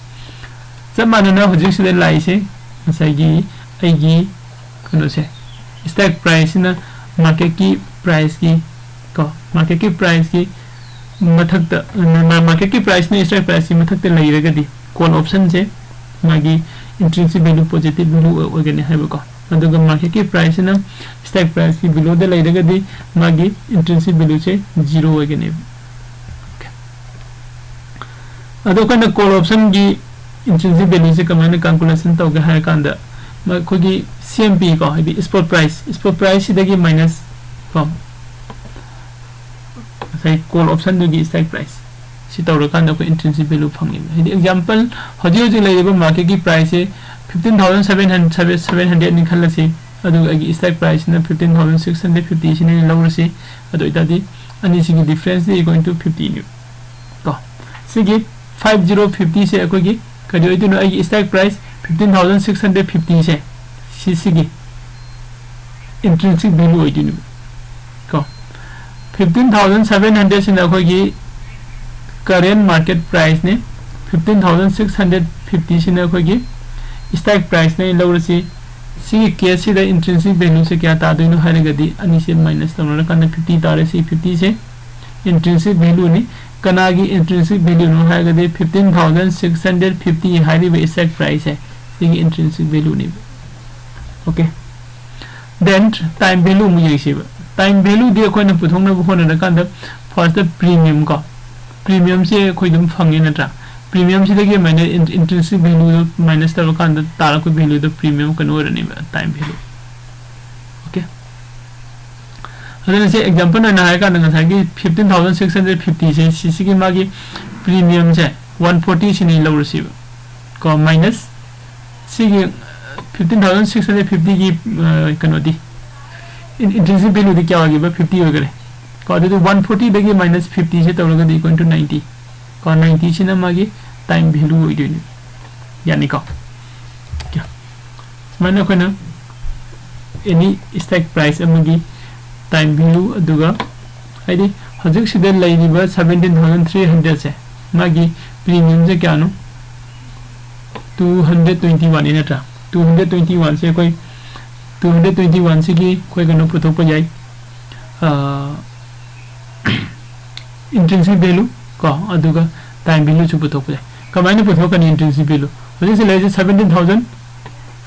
ꯆꯞ ꯃꯥꯟꯅꯅ ꯍꯧꯖꯤꯛꯁꯤꯗ ꯂꯥꯛꯏꯁꯦ ꯉꯁꯥꯏꯒꯤ ꯑꯩꯒꯤ ꯀꯩꯅꯣꯁꯦ, ꯁ꯭ꯇꯥꯛ ꯄ꯭ꯔꯥꯏꯁꯁꯤꯅ ꯃꯥꯔꯀꯦꯠꯀꯤ ꯄ꯭ꯔꯥꯏꯁꯀꯤ, ꯀꯣ, ꯃꯥꯔꯀꯦꯠꯀꯤ ꯄ꯭ꯔꯥꯏꯁꯀꯤ ꯃꯊꯛꯇ, ꯃꯥꯔꯀꯦꯠꯀꯤ ꯄ꯭ꯔꯥꯏꯁꯅ ꯁ꯭ꯇꯥꯛ ꯄ꯭ꯔꯥꯏꯁꯀꯤ ꯃꯊꯛꯇ ꯂꯩꯔꯒꯗꯤ, ꯀꯣꯜ ꯑꯣꯞꯁꯟꯁꯦ ꯃꯥꯒꯤ intrinsic value positive value ꯑꯣꯏꯒꯅꯤ ꯍꯥꯏꯕꯀꯣ꯫ ꯑꯗꯨꯒ ꯃꯥꯔꯀꯦꯠꯀꯤ ꯄ꯭ꯔꯥꯏꯁꯁꯤꯅ ꯁ꯭ꯇꯥꯛ ꯄ꯭ꯔꯥꯏꯁꯀꯤ below ꯗ ꯂꯩꯔꯒꯗꯤ, ꯃꯥꯒꯤ intrinsic value ꯁꯦ zero ꯑꯣꯏꯒꯅꯦꯕ꯫ Okay꯫ ꯑꯗꯣ ꯑꯩꯈꯣꯏꯅ ꯀꯣꯜ ꯑꯣꯞꯁꯟꯒꯤ intrinsic value ꯁꯦ ꯀꯃꯥꯏꯅ calculation ꯇꯧꯒꯦ ꯍꯥꯏꯔ ꯀꯥꯟꯗ, ꯃ-, ꯑꯩꯈꯣꯏꯒꯤ C M P, ꯀꯣ, ꯍꯥꯏꯗꯤ spot price, spot price ꯁꯤꯗꯒꯤ minus, ꯀꯣ, ꯉꯁꯥꯏ ꯀꯣꯜ ꯑꯣꯞꯁꯟꯗꯨꯒꯤ ꯁ꯭ꯇꯥꯛ ꯄ꯭ꯔꯥꯏꯁ ꯁꯤ ꯇꯧꯔꯀꯥꯟꯗ ꯑꯩꯈꯣꯏ intrinsic value ꯐꯪꯉꯦꯕ꯫ ꯍꯥꯏꯗꯤ example, ꯍꯧꯖꯤꯛ ꯍꯧꯖꯤꯛ ꯂꯩꯔꯤꯕ ꯃꯥꯔꯀꯦꯠꯀꯤ ꯄ꯭ꯔꯥꯏꯁꯁꯦ fifteen thousand seven hundred, seven hundred ꯅꯤ ꯈꯜꯂꯁꯤ, ꯑꯗꯨꯒ ꯑꯩꯒꯤ ꯁ꯭ꯇꯥꯛ ꯄ꯭ꯔꯥꯏꯁꯁꯤꯅ fifteen thousand six hundred fifty ꯁꯤꯅ ꯂꯧꯔꯁꯤ꯫ ꯑꯗꯨ ꯑꯣꯏꯇꯥꯔꯗꯤ ꯑꯅꯤꯁꯤꯒꯤ difference is equal to fifty ꯅꯤ, ꯀꯣ꯫ ꯁꯤꯒꯤ five zero fifty ꯁꯦ ꯑꯩꯈꯣꯏꯒꯤ ꯀꯔꯤ ꯑꯣꯏꯗꯣꯏꯅꯣ? ꯑꯩꯒꯤ stock price fifteen thousand six hundred fifty ꯁꯦ, ꯁꯤꯁꯤꯒꯤ intrinsic value ꯑꯣꯏꯗꯣꯏꯅꯦꯕ, ꯀꯣ꯫ Fifteen thousand seven hundred ꯁꯤꯅ ꯑꯩꯈꯣꯏꯒꯤ current market price ꯅꯤ꯫ Fifteen thousand six hundred fifty ꯁꯤꯅ ꯑꯩꯈꯣꯏꯒꯤ ꯁ꯭ꯇꯥꯛ ꯄ꯭ꯔꯥꯏꯁꯅꯦ ꯂꯧꯔꯁꯤ꯫ ꯁꯤꯒꯤ case ꯁꯤꯗ intrinsic value ꯁꯦ ꯀꯌꯥ ꯇꯥꯗꯣꯏꯅꯣ ꯍꯥꯏꯔꯒꯗꯤ, ꯑꯅꯤꯁꯦ minus ꯇꯧꯅꯔꯀꯥꯟꯗ fifty ꯇꯥꯔꯦ꯫ ꯁꯤ fifty ꯁꯦ intrinsic value ꯅꯤ꯫ ꯀꯅꯥꯒꯤ intrinsic value ꯅꯣ ꯍꯥꯏꯔꯒꯗꯤ, fifteen thousand six hundred fifty ꯍꯥꯏꯔꯤꯕ ꯁ꯭ꯇꯥꯛ ꯄ꯭ꯔꯥꯏꯁ ꯁꯦ, ꯁꯤꯒꯤ intrinsic value ꯅꯦꯕ꯫ Okay, then time value ꯑꯃꯨꯛ ꯌꯦꯡꯁꯦꯕ꯫ Time value ꯗꯤ ꯑꯩꯈꯣꯏꯅ ꯄꯨꯊꯣꯛꯅꯕ ꯍꯣꯠꯅꯔꯀꯥꯟꯗ first premium ꯀꯣ, premium ꯁꯦ ꯑꯩꯈꯣꯏ ꯑꯗꯨꯝ ꯐꯪꯉꯦ ꯅꯠꯇ꯭ꯔꯥ? Premium ꯁꯤꯗꯒꯤ minus intrinsic value ꯗꯣ minus ꯇꯧꯔꯀꯥꯟꯗ ꯇꯥꯔꯛꯄ value ꯗꯣ premium ꯀꯩꯅꯣ ꯑꯣꯏꯔꯅꯦꯕ, time value꯫ Okay, ꯑꯗꯨꯅ ꯁꯤ example ꯑꯣꯏꯅ ꯍꯥꯏꯔꯀꯥꯟꯗ ꯉꯁꯥꯏꯒꯤ fifteen thousand six hundred fifty ꯁꯦ, ꯁꯤꯁꯤꯒꯤ ꯃꯥꯒꯤ premium ꯁꯦ one forty ꯁꯤꯅꯤ ꯂꯧꯔꯁꯤꯕ ꯀꯣ, minus ꯁꯤꯒꯤ fifteen thousand six hundred fifty ꯒꯤ ꯀꯩꯅꯣꯗꯤ, intrinsic value ꯗꯤ ꯀꯌꯥ ꯑꯣꯏꯒꯦꯕ? Fifty ꯑꯣꯏꯈꯔꯦ ꯀꯣ꯫ ꯑꯗꯨꯗꯤ one forty ꯗꯒꯤ minus fifty ꯁꯦ ꯇꯧꯔꯒꯗꯤ equal to ninety ꯀꯣ꯫ Ninety ꯁꯤꯅ ꯃꯥꯒꯤ time value ꯑꯣꯏꯗꯣꯏꯅꯤ, ꯌꯥꯅꯤꯀꯣ? Okay, ꯁꯨꯃꯥꯏꯅ ꯑꯩꯈꯣꯏꯅ any stock price ꯑꯃꯒꯤ time value, ꯑꯗꯨꯒ ꯍꯥꯏꯗꯤ ꯍꯧꯖꯤꯛꯁꯤꯗ ꯂꯩꯔꯤꯕ seventeen thousand three hundred ꯁꯦ, ꯃꯥꯒꯤ premium ꯁꯦ ꯀꯌꯥꯅꯣ? Two hundred twenty one ꯅꯤ ꯅꯠꯇ꯭ꯔꯥ? Two hundred twenty one ꯁꯦ ꯑꯩꯈꯣꯏ, two hundred twenty one ꯁꯤꯒꯤ ꯑꯩꯈꯣꯏ ꯀꯩꯅꯣ ꯄꯨꯊꯣꯛꯄ ꯌꯥꯏ, intrinsic value ꯀꯣ, ꯑꯗꯨꯒ time value ꯁꯨ ꯄꯨꯊꯣꯛꯄ ꯌꯥꯏ꯫ ꯀꯃꯥꯏꯅ ꯄꯨꯊꯣꯛꯀꯅꯤ intrinsic value? ꯍꯧꯖꯤꯛꯁꯤ ꯂꯩꯔꯤꯁꯦ seventeen thousand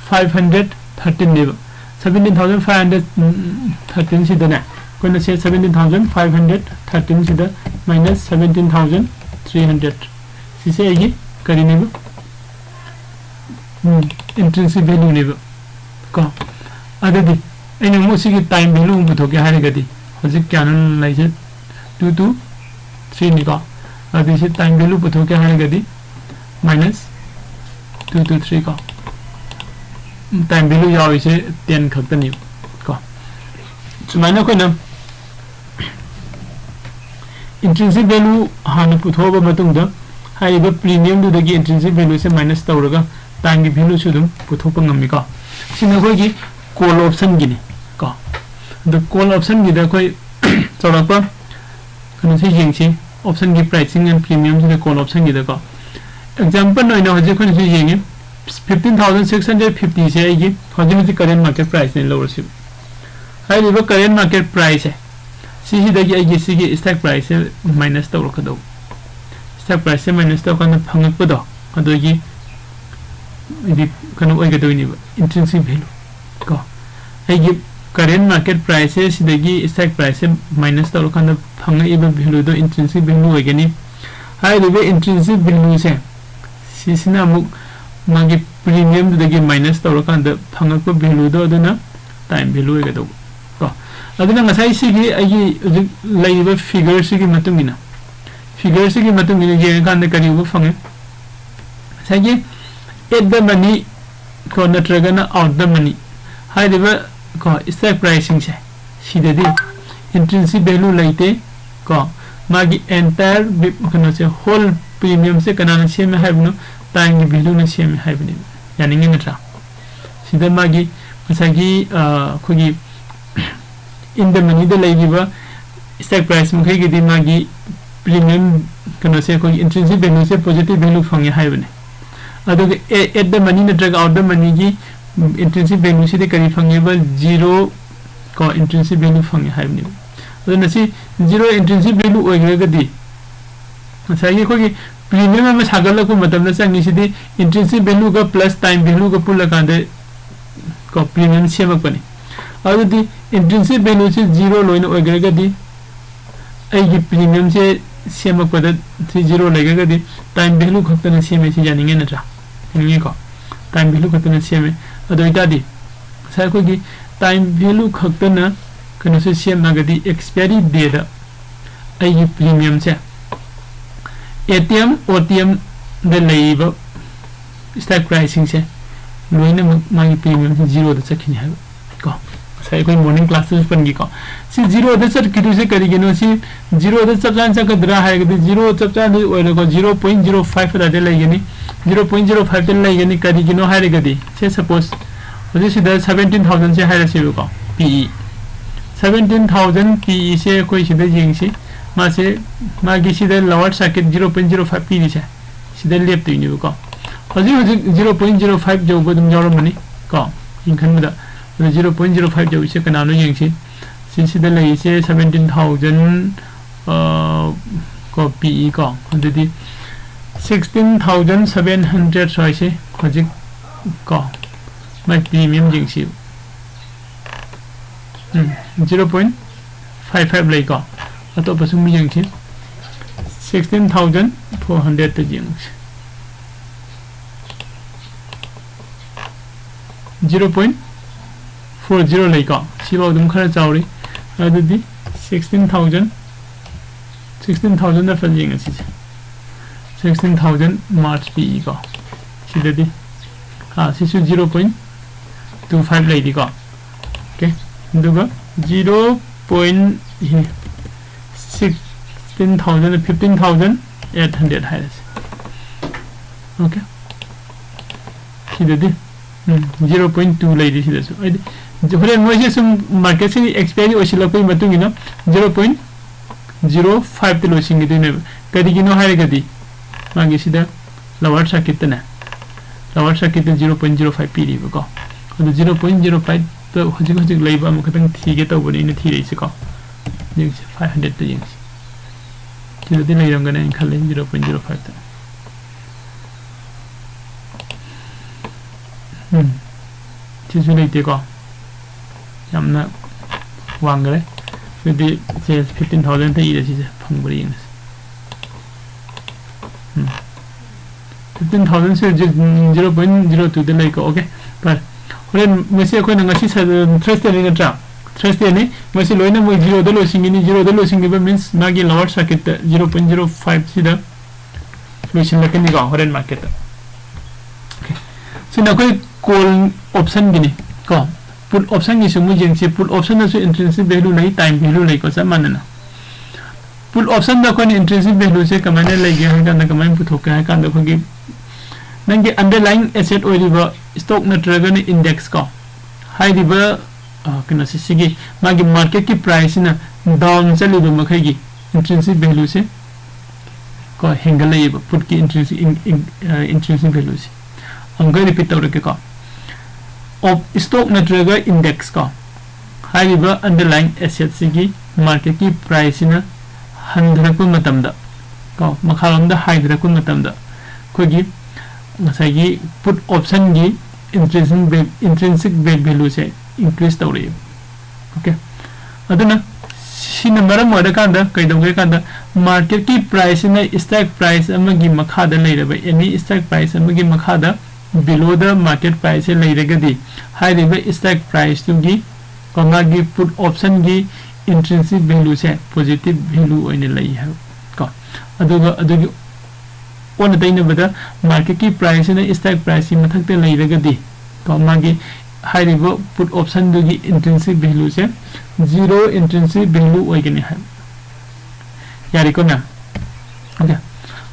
five hundred thirteen ꯅꯦꯕ꯫ Seventeen thousand five hundred thirteen ꯁꯤꯗꯅꯦ, ꯑꯩꯈꯣꯏꯅ ꯁꯦ seventeen thousand five hundred thirteen ꯁꯤꯗ minus seventeen thousand three hundred, ꯁꯤꯁꯦ ꯑꯩꯒꯤ ꯀꯔꯤꯅꯦꯕ? Intrinsic value ꯅꯦꯕ ꯀꯣ꯫ ꯑꯗꯨꯗꯤ ꯑꯩꯅ ꯑꯃꯨꯛ ꯁꯤꯒꯤ time value ꯑꯃꯨꯛ ꯄꯨꯊꯣꯛꯀꯦ ꯍꯥꯏꯔꯒꯗꯤ, ꯍꯧꯖꯤꯛ ꯀꯌꯥꯅꯣ ꯂꯩꯁꯦ? Two two three ꯅꯤꯀꯣ꯫ ꯑꯗꯨꯗꯤ ꯁꯤ time value ꯄꯨꯊꯣꯛꯀꯦ ꯍꯥꯏꯔꯒꯗꯤ minus two two three ꯀꯣ꯫ Time value ꯌꯥꯎꯔꯤꯁꯦ ten ꯈꯛꯇꯅꯦꯕ ꯀꯣ꯫ ꯁꯨꯃꯥꯏꯅ ꯑꯩꯈꯣꯏꯅ intrinsic value ꯍꯥꯟꯅ ꯄꯨꯊꯣꯛꯑꯕ ꯃꯇꯨꯡꯗ, ꯍꯥꯏꯔꯤꯕ premium ꯗꯨꯗꯒꯤ intrinsic value ꯁꯦ minus ꯇꯧꯔꯒ time ꯒꯤ value ꯁꯨ ꯑꯗꯨꯝ ꯄꯨꯊꯣꯛꯄ ꯉꯝꯃꯤꯀꯣ꯫ ꯁꯤꯅ ꯑꯩꯈꯣꯏꯒꯤ call option ꯒꯤꯅꯤ ꯀꯣ꯫ ꯑꯗꯣ call option ꯒꯤꯗ ꯑꯩꯈꯣꯏ ꯆꯥꯎꯔꯥꯛꯄ ꯀꯩꯅꯣꯁꯦ ꯌꯦꯡꯁꯤ, option ꯒꯤ pricing and premium ꯁꯤꯗ call option ꯒꯤꯗꯀꯣ꯫ Example ꯑꯣꯏꯅ ꯍꯧꯖꯤꯛ ꯑꯩꯈꯣꯏꯅ ꯁꯤ ꯌꯦꯡꯉꯤ, fifteen thousand six hundred fifty ꯁꯦ ꯑꯩꯒꯤ ꯍꯧꯖꯤꯛ ꯍꯧꯖꯤꯛ current market price ꯅꯦ ꯂꯧꯔꯁꯤ꯫ ꯍꯥꯏꯔꯤꯕ current market price ꯁꯦ, ꯁꯤꯁꯤꯗꯒꯤ ꯑꯩꯒꯤ ꯁꯤꯒꯤ stock price ꯁꯦ minus ꯇꯧꯔꯛꯀꯗꯧꯕ꯫ Stock price ꯁꯦ minus ꯇꯧꯔꯀꯥꯟꯗ ꯐꯪꯉꯛꯄꯗꯣ, ꯑꯗꯨꯒꯤ ꯍꯥꯏꯗꯤ ꯀꯩꯅꯣ ꯑꯣꯏꯒꯗꯣꯏꯅꯦꯕ, intrinsic value ꯀꯣ꯫ ꯑꯩꯒꯤ current market price ꯁꯦ ꯁꯤꯗꯒꯤ strike price ꯁꯦ minus ꯇꯧꯔꯀꯥꯟꯗ ꯐꯪꯉꯛꯏꯕ value ꯗꯣ intrinsic value ꯑꯣꯏꯒꯅꯤ꯫ ꯍꯥꯏꯔꯤꯕ intrinsic value ꯁꯦ, ꯁꯤꯁꯤꯅ ꯑꯃꯨꯛ ꯃꯥꯒꯤ premium ꯗꯨꯗꯒꯤ minus ꯇꯧꯔꯀꯥꯟꯗ ꯐꯪꯉꯛꯄ value ꯗꯣ, ꯑꯗꯨꯅ time value ꯑꯣꯏꯒꯗꯧꯕ ꯀꯣ꯫ ꯑꯗꯨꯅ ꯉꯁꯥꯏ ꯁꯤꯒꯤ ꯑꯩꯒꯤ ꯍꯧꯖꯤꯛ ꯂꯩꯔꯤꯕ figure ꯁꯤꯒꯤ ꯃꯇꯨꯡ ꯏꯟꯅ, figure ꯁꯤꯒꯤ ꯃꯇꯨꯡ ꯏꯟꯅ ꯌꯦꯡꯉꯀꯥꯟꯗ ꯀꯔꯤ ꯎꯕ ꯐꯪꯉꯤ? ꯉꯁꯥꯏꯒꯤ at the money ꯀꯣ, ꯅꯠꯇ꯭ꯔꯒꯅ out the money ꯍꯥꯏꯔꯤꯕ ꯀꯣ, strike price ꯁꯤꯡꯁꯦ, ꯁꯤꯗꯗꯤ intrinsic value ꯂꯩꯇꯦ ꯀꯣ꯫ ꯃꯥꯒꯤ entire ꯕꯤ-, ꯀꯩꯅꯣꯁꯦ, whole premium ꯁꯦ ꯀꯅꯥꯅ ꯁꯦꯝꯃꯦ ꯍꯥꯏꯕꯅꯣ? Time ꯒꯤ value ꯅ ꯁꯦꯝꯃꯦ ꯍꯥꯏꯕꯅꯦꯕ꯫ ꯌꯥꯅꯤꯡꯉꯤ ꯅꯠꯇ꯭ꯔꯥ? ꯁꯤꯗ ꯃꯥꯒꯤ ꯉꯁꯥꯏꯒꯤ, ꯑ, ꯑꯩꯈꯣꯏꯒꯤ in the money ꯗ ꯂꯩꯔꯤꯕ strike price ꯃꯈꯩꯒꯤꯗꯤ ꯃꯥꯒꯤ premium ꯀꯩꯅꯣꯁꯦ, ꯑꯩꯈꯣꯏꯒꯤ intrinsic value ꯁꯦ positive value ꯐꯪꯉꯦ ꯍꯥꯏꯕꯅꯦ꯫ ꯑꯗꯨꯒ a-, at the money ꯅꯠꯇ꯭ꯔꯒ out the money ꯒꯤ intrinsic value ꯁꯤꯗꯤ ꯀꯔꯤ ꯐꯪꯉꯦꯕ? Zero ꯀꯣ, intrinsic value ꯐꯪꯉꯦ ꯍꯥꯏꯕꯅꯦꯕ꯫ ꯑꯗꯨꯅ ꯁꯤ zero intrinsic value ꯑꯣꯏꯈ꯭ꯔꯒꯗꯤ, ꯉꯁꯥꯏꯒꯤ ꯑꯩꯈꯣꯏꯒꯤ premium ꯑꯃ ꯁꯥꯒꯠꯂꯛꯄ ꯃꯇꯝꯗ ꯆꯪꯉꯤꯁꯤꯗꯤ intrinsic value ꯒ plus time value ꯒ ꯄꯨꯜꯂꯀꯥꯟꯗ ꯀꯣ, premium ꯁꯦꯝꯃꯛꯄꯅꯤ꯫ ꯑꯗꯨꯗꯤ intrinsic value ꯁꯤ zero ꯂꯣꯏꯅ ꯑꯣꯏꯈ꯭ꯔꯒꯗꯤ, ꯑꯩꯒꯤ premium ꯁꯦ ꯁꯦꯝꯃꯛꯄꯗ ꯁꯤ zero ꯂꯩꯈ꯭ꯔꯒꯗꯤ, time value ꯈꯛꯇꯅ ꯁꯦꯝꯃꯦ, ꯁꯤ ꯌꯥꯅꯤꯡꯉꯦ ꯅꯠꯇ꯭ꯔꯥ? ꯌꯥꯅꯤꯡꯉꯤꯀꯣ? Time value ꯈꯛꯇꯅ ꯁꯦꯝꯃꯦ꯫ ꯑꯗꯨ ꯑꯣꯏꯇꯥꯔꯗꯤ ꯉꯁꯥꯏ ꯑꯩꯈꯣꯏꯒꯤ time value ꯈꯛꯇꯅ ꯀꯩꯅꯣꯁꯦ ꯁꯦꯝꯃꯒꯗꯤ, expiry day ꯗ ꯑꯩꯒꯤ premium ꯁꯦ, ATM, OTM ꯗ ꯂꯩꯔꯤꯕ strike price ꯁꯤꯡꯁꯦ ꯂꯣꯏꯅꯃꯛ ꯃꯥꯒꯤ premium ꯁꯦ zero ꯗ ꯆꯠꯈꯤꯅꯤ ꯍꯥꯏꯕ ꯀꯣ꯫ ꯉꯁꯥꯏ ꯑꯩꯈꯣꯏ morning class ꯇꯁꯨ ꯄꯟꯈꯤꯀꯣ꯫ ꯁꯤ zero ꯗ ꯆꯠꯈꯤꯗꯣꯏꯁꯦ ꯀꯔꯤꯒꯤꯅꯣ? ꯁꯤ zero ꯗ ꯆꯞ ꯆꯥꯅ ꯆꯠꯀꯗ꯭ꯔꯥ ꯍꯥꯏꯔꯒꯗꯤ, zero ꯆꯞ ꯆꯥꯅ ꯑꯣꯏꯔꯣꯏꯀꯣ, zero point zero five ꯑꯗꯥꯏꯗ ꯂꯩꯒꯅꯤ꯫ Zero point zero five ꯇ ꯂꯩꯒꯅꯤ꯫ ꯀꯔꯤꯒꯤꯅꯣ ꯍꯥꯏꯔꯒꯗꯤ, ꯁꯦ, suppose ꯍꯧꯖꯤꯛ ꯁꯤꯗ seventeen thousand ꯁꯦ ꯍꯥꯏꯔꯁꯦꯕꯀꯣ, PE꯫ Seventeen thousand PE ꯁꯦ ꯑꯩꯈꯣꯏ ꯁꯤꯗ ꯌꯦꯡꯁꯤ꯫ ꯃꯥꯁꯦ, ꯃꯥꯒꯤ ꯁꯤꯗ lower circuit zero point zero five ꯄꯤꯔꯤꯁꯦ, ꯁꯤꯗ ꯂꯦꯞꯇꯣꯏꯅꯦꯕꯀꯣ꯫ ꯍꯧꯖꯤꯛ ꯍꯧꯖꯤꯛ zero point zero five ꯌꯧꯕ ꯑꯗꯨꯝ ꯌꯥꯎꯔꯝꯃꯅꯤ ꯀꯣ, ꯑꯩꯅ ꯈꯟꯕꯗ꯫ ꯑꯗꯣ zero point zero five ꯌꯧꯔꯤꯁꯦ ꯀꯅꯥꯅꯣ ꯌꯦꯡꯁꯤ꯫ ꯁꯤ, ꯁꯤꯗ ꯂꯩꯔꯤꯁꯦ seventeen thousand, ꯑ, ꯀꯣ, PE ꯀꯣ꯫ ꯑꯗꯨꯗꯤ sixteen thousand seven hundred ꯁ꯭ꯋꯥꯏꯁꯦ ꯍꯧꯖꯤꯛ ꯀꯣ, ꯃꯥꯏ premium ꯌꯦꯡꯁꯤ꯫ ꯎꯝ, zero point five five ꯂꯩꯀꯣ꯫ ꯑꯇꯣꯞꯄꯁꯨ ꯑꯃꯨꯛ ꯌꯦꯡꯁꯤ꯫ Sixteen thousand four hundredꯇ ꯌꯦꯡꯁꯤ꯫ Zero point four zero ꯂꯩꯀꯣ꯫ ꯁꯤꯐꯥꯎ ꯑꯗꯨꯝ ꯈꯔ ꯆꯥꯎꯔꯤ꯫ ꯑꯗꯨꯗꯤ sixteen thousand, sixteen thousandꯗ ꯐꯖꯅ ꯌꯦꯡꯉꯁꯤꯁꯦ꯫ Sixteen thousand March ꯄꯤꯀꯣ꯫ ꯁꯤꯗꯗꯤ, ꯑꯥ, ꯁꯤꯁꯨ zero point two five ꯂꯩꯔꯤꯀꯣ꯫ Okay, ꯑꯗꯨꯒ zero point sixteen thousand, fifteen thousand eight hundred ꯍꯥꯏꯔꯁꯤ꯫ Okay, ꯁꯤꯗꯗꯤ, ꯎꯝ, zero point two ꯂꯩꯔꯤ ꯁꯤꯗꯁꯨ꯫ ꯍꯥꯏꯗꯤ, ꯍꯣꯔꯦꯟ ꯃꯣꯏꯁꯦ ꯁꯨꯝ marketꯁꯤ expiry ꯑꯣꯏꯁꯤꯜꯂꯛꯄꯒꯤ ꯃꯇꯨꯡ ꯏꯟꯅ zero point zero fiveꯇ ꯂꯣꯏꯁꯤꯟꯈꯤꯗꯣꯏꯅꯦꯕ꯫ ꯀꯔꯤꯒꯤꯅꯣ ꯍꯥꯏꯔꯒꯗꯤ, ꯃꯥꯒꯤ ꯁꯤꯗ lower circuitꯇꯅꯦ, lower circuitꯇ zero point zero five ꯄꯤꯔꯤꯕꯀꯣ꯫ ꯑꯗꯨ zero point zero fiveꯇ ꯍꯧꯖꯤꯛ ꯍꯧꯖꯤꯛ ꯂꯩꯕ ꯑꯃꯈꯛꯇꯪ ꯊꯤꯒꯦ ꯇꯧꯕꯅꯦ ꯑꯩꯅ ꯊꯤꯔꯛꯏꯁꯦꯀꯣ꯫ ꯌꯦꯡꯁꯤ, five hundredꯇ ꯌꯦꯡꯁꯤ꯫ ꯁꯤꯗꯗꯤ ꯂꯩꯔꯝꯒꯅꯤ ꯍꯥꯏꯅ ꯈꯜꯂꯤ, zero point zero fiveꯇ꯫ ꯎꯝ, ꯁꯤꯁꯨ ꯂꯩꯇꯦꯀꯣ꯫ ꯌꯥꯝꯅ ꯋꯥꯡꯈ꯭ꯔꯦ꯫ ꯑꯗꯨꯗꯤ ꯁꯦ fifteen thousandꯇ ꯏꯔꯦ, ꯁꯤꯁꯦ ꯐꯪꯕ꯭ꯔꯥ ꯌꯦꯡꯉꯁꯤ꯫ ꯎꯝ꯫ Fifteen thousand ꯁꯦ zero point zero twoꯗ ꯂꯩꯀꯣ꯫ Okay, ꯐꯔꯦ꯫ ꯍꯣꯔꯦꯟ ꯃꯁꯤ ꯑꯩꯈꯣꯏꯅ ꯉꯁꯤ ꯁ-, Thursdayꯅꯤ ꯅꯠꯇ꯭ꯔꯥ? Thursdayꯅꯤ꯫ ꯃꯁꯤ ꯂꯣꯏꯅ ꯃꯣꯏ zeroꯗ ꯂꯣꯏꯁꯤꯟꯒꯅꯤ꯫ Zeroꯗ ꯂꯣꯏꯁꯤꯟꯈꯤꯕ means ꯃꯥꯒꯤ lower circuitꯇ zero point zero five ꯁꯤꯗ ꯂꯣꯏꯁꯤꯜꯂꯛꯀꯅꯤꯀꯣ, ꯍꯣꯔꯦꯟ marketꯇ꯫ Okay꯫ ꯁꯤꯅ ꯑꯩꯈꯣꯏ call optionꯒꯤꯅꯤ ꯀꯣ꯫ Put optionꯒꯤꯁꯨ ꯑꯃꯨꯛ ꯌꯦꯡꯁꯤ꯫ Put optionꯗꯁꯨ intrinsic value ꯂꯩ, time value ꯂꯩꯀꯣ, ꯆꯞ ꯃꯥꯟꯅꯅ꯫ Put optionꯗ ꯑꯩꯈꯣꯏꯅ intrinsic valueꯁꯦ ꯀꯃꯥꯏꯅ ꯂꯩꯒꯦ ꯍꯥꯏ ꯀꯥꯟꯗ, ꯀꯃꯥꯏꯅ ꯄꯨꯊꯣꯛꯀꯦ ꯍꯥꯏ ꯀꯥꯟꯗ, ꯑꯩꯈꯣꯏꯒꯤ ꯅꯪꯒꯤ underlying asset ꯑꯣꯏꯔꯤꯕ stock ꯅꯠꯇ꯭ꯔꯒꯅ index ꯀꯣ, ꯍꯥꯏꯔꯤꯕ, ꯑ, ꯀꯩꯅꯣꯁꯦ, ꯁꯤꯒꯤ ꯃꯥꯒꯤ marketꯀꯤ priceꯁꯤꯅ down ꯆꯠꯂꯤꯕ ꯃꯈꯩꯒꯤ intrinsic valueꯁꯦ ꯀꯣ, ꯍꯦꯟꯒꯠꯂꯛꯏꯕ putꯀꯤ intrinsic, in-, in-, ꯑ, intrinsic valueꯁꯦ꯫ ꯑꯃꯨꯛꯀ repeat ꯇꯧꯔꯛꯀꯦꯀꯣ꯫ Of stock ꯅꯠꯇ꯭ꯔꯒ index ꯀꯣ, ꯍꯥꯏꯔꯤꯕ underlying assetꯁꯤꯒꯤ marketꯀꯤ priceꯁꯤꯅ ꯍꯟꯊꯔꯛꯄ ꯃꯇꯝꯗ ꯀꯣ, ꯃꯈꯥꯔꯣꯝꯗ ꯍꯥꯏꯊꯔꯛꯄ ꯃꯇꯝꯗ ꯑꯩꯈꯣꯏꯒꯤ ꯉꯁꯥꯏꯒꯤ put option ꯒꯤ intrinsic value ꯁꯦ increase ꯇꯧꯔꯛꯑꯦꯕ꯫ Okay, ꯑꯗꯨꯅ ꯁꯤꯅ ꯃꯔꯝ ꯑꯣꯏꯔꯀꯥꯟꯗ ꯀꯩꯗꯧꯒꯦ ꯀꯥꯟꯗ market ꯀꯤ price ꯁꯤꯅ strike price ꯑꯃꯒꯤ ꯃꯈꯥꯗ ꯂꯩꯔꯕ, any strike price ꯑꯃꯒꯤ ꯃꯈꯥꯗ below the market price ꯁꯦ ꯂꯩꯔꯒꯗꯤ ꯍꯥꯏꯔꯤꯕ strike price ꯇꯨꯒꯤ ꯀꯣ ꯃꯥꯒꯤ put option ꯒꯤ intrinsic value ꯁꯦ positive value ꯑꯣꯏꯅ ꯂꯩ ꯍꯥꯏꯕ ꯀꯣ꯫ ꯑꯗꯨꯒ ꯑꯗꯨꯒꯤ ꯑꯣꯟꯅ ꯇꯩꯅꯕꯗ market ꯀꯤ price ꯁꯤꯅ strike price ꯀꯤ ꯃꯊꯛꯇ ꯂꯩꯔꯒꯗꯤ ꯀꯣ ꯃꯥꯒꯤ ꯍꯥꯏꯔꯤꯕ put option ꯗꯨꯒꯤ intrinsic value ꯁꯦ zero intrinsic value ꯑꯣꯏꯒꯅꯤ ꯍꯥꯏꯕ꯫ ꯌꯥꯔꯦꯀꯣ ꯃꯌꯥꯝ? Okay,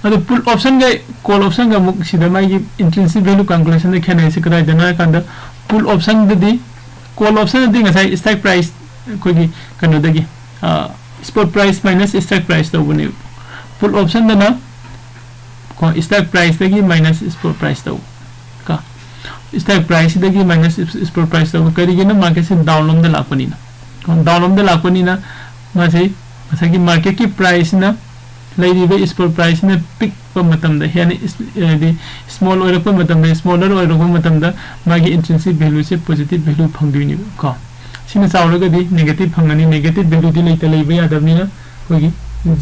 ꯑꯗꯣ put option ꯒ call option ꯒ ꯑꯃꯨꯛ ꯁꯤꯗ ꯃꯥꯒꯤ intrinsic value calculation ꯗ ꯈꯦꯠꯅꯔꯤꯁꯦ ꯀꯗꯥꯏꯗꯅꯣ ꯍꯥꯏ ꯀꯥꯟꯗ put option ꯗꯗꯤ, call option ꯗꯗꯤ ꯉꯁꯥꯏ strike price ꯑꯩꯈꯣꯏꯒꯤ ꯀꯩꯅꯣꯗꯒꯤ spot price minus strike price ꯇꯧꯕꯅꯦꯕ꯫ Put option ꯗꯅ ꯀꯣ strike price ꯇꯒꯤ minus spot price ꯇꯧꯕ ꯀꯣ꯫ Strike price ꯁꯤꯗꯒꯤ minus spot price ꯇꯧꯕ꯫ ꯀꯔꯤꯒꯤꯅꯣ? Market ꯁꯦ down ꯂꯣꯝꯗ ꯂꯥꯛꯄꯅꯤꯅ ꯀꯣ꯫ Down ꯂꯣꯝꯗ ꯂꯥꯛꯄꯅꯤꯅ ꯃꯥꯁꯦ ꯉꯁꯥꯏꯒꯤ market ꯀꯤ price ꯁꯤꯅ ꯂꯩꯔꯤꯕ spot price ꯁꯤꯅ ꯄꯤꯛꯄ ꯃꯇꯝꯗ ꯍꯦꯟꯅ ꯍꯥꯏꯗꯤ small ꯑꯣꯏꯔꯛꯄ ꯃꯇꯝꯗ, smaller ꯑꯣꯏꯔꯛꯄ ꯃꯇꯝꯗ ꯃꯥꯒꯤ intrinsic value ꯁꯦ positive value ꯐꯪꯗꯣꯏꯅꯦꯕ ꯀꯣ꯫ ꯁꯤꯅ ꯆꯥꯎꯔꯒꯗꯤ negative ꯐꯪꯒꯅꯤ꯫ Negative value ꯗꯤ ꯂꯩꯇ ꯂꯩꯕ ꯌꯥꯗꯕꯅꯤꯅ ꯑꯩꯈꯣꯏꯒꯤ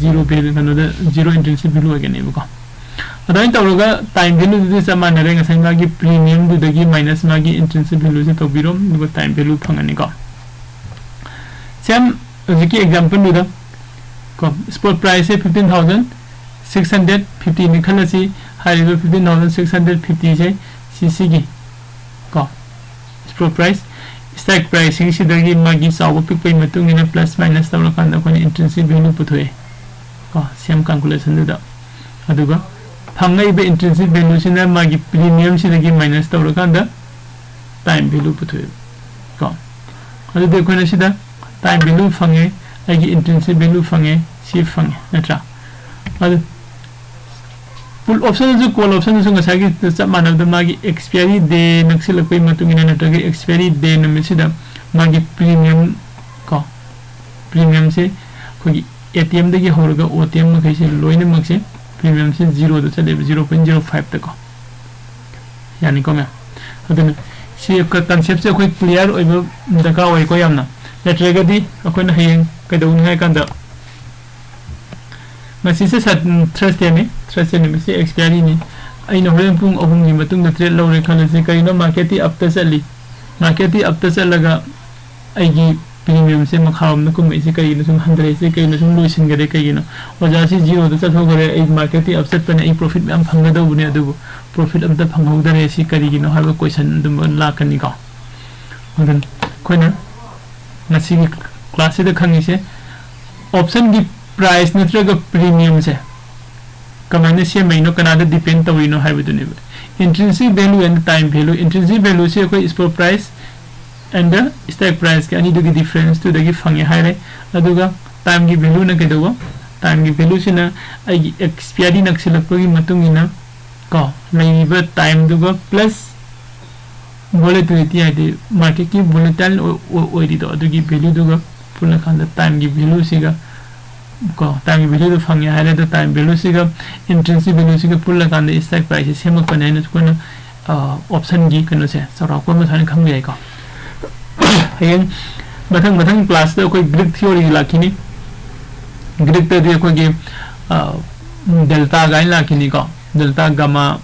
zero value ꯀꯩꯅꯣꯗ zero intrinsic value ꯑꯣꯏꯒꯅꯦꯕꯀꯣ꯫ ꯑꯗꯨꯃꯥꯏꯅ ꯇꯧꯔꯒ time value ꯗꯨꯗꯤ ꯆꯞ ꯃꯥꯟꯅꯔꯦ꯫ ꯉꯁꯥꯏ ꯃꯥꯒꯤ premium ꯗꯨꯗꯒꯤ minus ꯃꯥꯒꯤ intrinsic value ꯁꯦ ꯇꯧꯕꯤꯔꯣ, ꯑꯗꯨꯒ time value ꯐꯪꯒꯅꯤꯀꯣ꯫ Same ꯍꯧꯖꯤꯛꯀꯤ example ꯗꯨꯗ ꯀꯣ spot price ꯁꯦ fifteen thousand six hundred fifty ꯅꯤ ꯈꯜꯂꯁꯤ꯫ ꯍꯥꯏꯔꯤꯕ fifteen thousand six hundred fifty ꯁꯦ ꯁꯤ ꯁꯤꯒꯤ ꯀꯣ spot price, strike price ꯁꯤꯡꯁꯤꯗꯒꯤ ꯃꯥꯒꯤ ꯆꯥꯎꯕ ꯄꯤꯛꯄꯒꯤ ꯃꯇꯨꯡ ꯏꯟꯅ plus minus ꯇꯧꯔꯀꯥꯟꯗ ꯑꯩꯈꯣꯏꯅ intrinsic value ꯄꯨꯊꯣꯛꯑꯦ ꯀꯣ same calculation ꯗꯨꯗ꯫ ꯑꯗꯨꯒ ꯐꯪꯉꯛꯏꯕ intrinsic value ꯁꯤꯅ ꯃꯥꯒꯤ premium ꯁꯤꯗꯒꯤ minus ꯇꯧꯔꯀꯥꯟꯗ time value ꯄꯨꯊꯣꯛꯑꯦꯕ ꯀꯣ꯫ ꯑꯗꯨꯗꯤ ꯑꯩꯈꯣꯏꯅ ꯁꯤꯗ time value ꯐꯪꯉꯦ, ꯑꯩꯒꯤ intrinsic value ꯐꯪꯉꯦ, ꯁꯤ ꯐꯪꯉꯦ, ꯅꯠꯇ꯭ꯔꯥ? ꯑꯗꯨ put option ꯗꯁꯨ call option ꯗꯁꯨ ꯉꯁꯥꯏꯒꯤ ꯆꯞ ꯃꯥꯟꯅꯕꯗ ꯃꯥꯒꯤ expiry day ꯅꯛꯁꯤꯜꯂꯛꯄꯒꯤ ꯃꯇꯨꯡ ꯏꯟꯅ ꯅꯠꯇ꯭ꯔꯒ expiry day ꯅꯨꯃꯤꯠꯁꯤꯗ ꯃꯥꯒꯤ premium ꯀꯣ, premium ꯁꯦ ꯑꯩꯈꯣꯏꯒꯤ A T M ꯗꯒꯤ ꯍꯧꯔꯒ O T M ꯃꯈꯩꯁꯦ ꯂꯣꯏꯅꯃꯛꯁꯦ premium ꯁꯦ zero ꯗ ꯆꯠꯂꯦꯕ, zero point zero five ꯇ ꯀꯣ꯫ ꯌꯥꯅꯤꯀꯣ ꯃꯌꯥꯝ? ꯑꯗꯨꯅ ꯁꯤ ꯀ-, concept ꯁꯦ ꯑꯩꯈꯣꯏ clear ꯑꯣꯏꯕ ꯗꯔꯀꯥꯔ ꯑꯣꯏꯀꯣ ꯌꯥꯝꯅ꯫ ꯅꯠꯇ꯭ꯔꯒꯗꯤ ꯑꯩꯈꯣꯏꯅ ꯍꯌꯦꯡ ꯀꯩꯗꯧꯅꯤ ꯍꯥꯏ ꯀꯥꯟꯗ, ꯉꯁꯤꯁꯦ ꯁꯠ-, ꯎꯝ, Thursday ꯅꯤ, Thursday ꯅꯨꯃꯤꯠꯁꯦ expiry ꯅꯤ꯫ ꯑꯩꯅ ꯍꯣꯔꯦꯟ ꯄꯨꯡ ꯑꯍꯨꯝꯒꯤ ꯃꯇꯨꯡꯗ trade ꯂꯧꯔꯦ ꯈꯜꯂꯁꯤ, ꯀꯔꯤꯅꯣ market ꯇꯤ up ꯇ ꯆꯠꯂꯤ, market ꯇꯤ up ꯇ ꯆꯠꯂꯒ ꯑꯩꯒꯤ premium ꯁꯦ ꯃꯈꯥꯔꯣꯝꯗ ꯀꯨꯝꯃꯛꯏꯁꯦ ꯀꯩꯒꯤꯅꯣ, ꯁꯨꯝ ꯍꯟꯊꯔꯛꯏꯁꯦ ꯀꯩꯒꯤꯅꯣ, ꯁꯨꯝ ꯂꯣꯏꯁꯤꯟꯈꯔꯦ ꯀꯩꯒꯤꯅꯣ? ꯑꯣꯖꯥꯁꯤ zero ꯗ ꯆꯠꯊꯣꯛꯈ꯭ꯔꯦ, ꯑꯩ market ꯇꯤ up ꯆꯠꯄꯅꯦ, ꯑꯩ profit ꯃꯌꯥꯝ ꯐꯪꯒꯗꯧꯕꯅꯦ, ꯑꯗꯨꯕꯨ profit ꯑꯝꯇ ꯐꯪꯍꯧꯗꯔꯦ, ꯁꯤ ꯀꯔꯤꯒꯤꯅꯣ ꯍꯥꯏꯕ question ꯑꯗꯨꯝꯕ ꯂꯥꯛꯀꯅꯤꯀꯣ꯫ ꯑꯗꯨꯅ ꯑꯩꯈꯣꯏꯅ ꯉꯁꯤꯒꯤ class ꯁꯤꯗ ꯈꯪꯉꯤꯁꯦ option ꯒꯤ price ꯅꯠꯇ꯭ꯔꯒ premium ꯁꯦ ꯀꯃꯥꯏꯅ ꯁꯦꯝꯃꯛꯏꯅꯣ, ꯀꯅꯥꯗ depend ꯇꯧꯔꯤꯅꯣ ꯍꯥꯏꯕꯗꯨꯅꯦꯕ꯫ Intrinsic value and time value, intrinsic value ꯁꯤ ꯑꯩꯈꯣꯏ spot price and the strike price ꯀꯤ ꯑꯅꯤꯗꯨꯒꯤ difference ꯇꯨꯗꯒꯤ ꯐꯪꯉꯦ ꯍꯥꯏꯔꯦ꯫ ꯑꯗꯨꯒ time ꯒꯤ value ꯅ ꯀꯩꯗꯧꯕ? Time ꯒꯤ value ꯁꯤꯅ ꯑꯩꯒꯤ expiry ꯅꯛꯁꯤꯜꯂꯛꯄꯒꯤ ꯃꯇꯨꯡ ꯏꯟꯅ ꯀꯣ, ꯂꯩꯔꯤꯕ time ꯗꯨꯒ plus volatility ꯍꯥꯏꯗꯤ market ꯀꯤ volatile ꯑꯣꯏ-, ꯑꯣꯏ-, ꯑꯣꯏꯔꯤꯗꯣ, ꯑꯗꯨꯒꯤ value ꯗꯨꯒ ꯄꯨꯜꯂꯀꯥꯟꯗ time ꯒꯤ value ꯁꯤꯒ ꯀꯣ, time ꯒꯤ value ꯗꯨ ꯐꯪꯉꯦ ꯍꯥꯏꯔꯦ, ꯑꯗꯣ time value ꯁꯤꯒ intrinsic value ꯁꯤꯒ ꯄꯨꯜꯂꯀꯥꯟꯗ strike price ꯁꯦ ꯁꯦꯝꯃꯛꯄꯅꯦ ꯍꯥꯏꯅ ꯑꯩꯈꯣꯏꯅ, ꯑ, option ꯒꯤ ꯀꯩꯅꯣꯁꯦ ꯆꯥꯎꯔꯥꯛꯄ ꯑꯃ ꯁꯨꯃꯥꯏꯅ ꯈꯪꯕ ꯌꯥꯏꯀꯣ꯫ ꯍꯌꯦꯡ ꯃꯊꯪ ꯃꯊꯪ class ꯇ ꯑꯩꯈꯣꯏ Greek theory ꯂꯥꯛꯈꯤꯅꯤ꯫ Greek ꯇꯗꯤ ꯑꯩꯈꯣꯏꯒꯤ, ꯑ, delta ꯒꯥꯏꯅ ꯂꯥꯛꯈꯤꯅꯤꯀꯣ, delta, gamma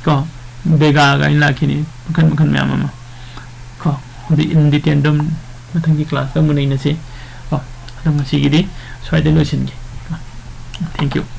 ꯀꯣ, vega ꯒꯥꯏꯅ ꯂꯥꯛꯈꯤꯅꯤ, ꯃꯈꯜ ꯃꯈꯜ ꯃꯌꯥꯝ ꯑꯃ ꯀꯣ꯫ ꯑꯗꯨ in detail ꯑꯗꯨꯝ ꯃꯊꯪꯒꯤ class ꯇ ꯑꯃꯨꯛ ꯅꯩꯅꯁꯤ ꯀꯣ꯫ ꯑꯗꯣ ꯉꯁꯤꯒꯤꯗꯤ ꯁ꯭ꯋꯥꯏꯗ ꯂꯣꯏꯁꯤꯟꯒꯦ꯫ Thank you꯫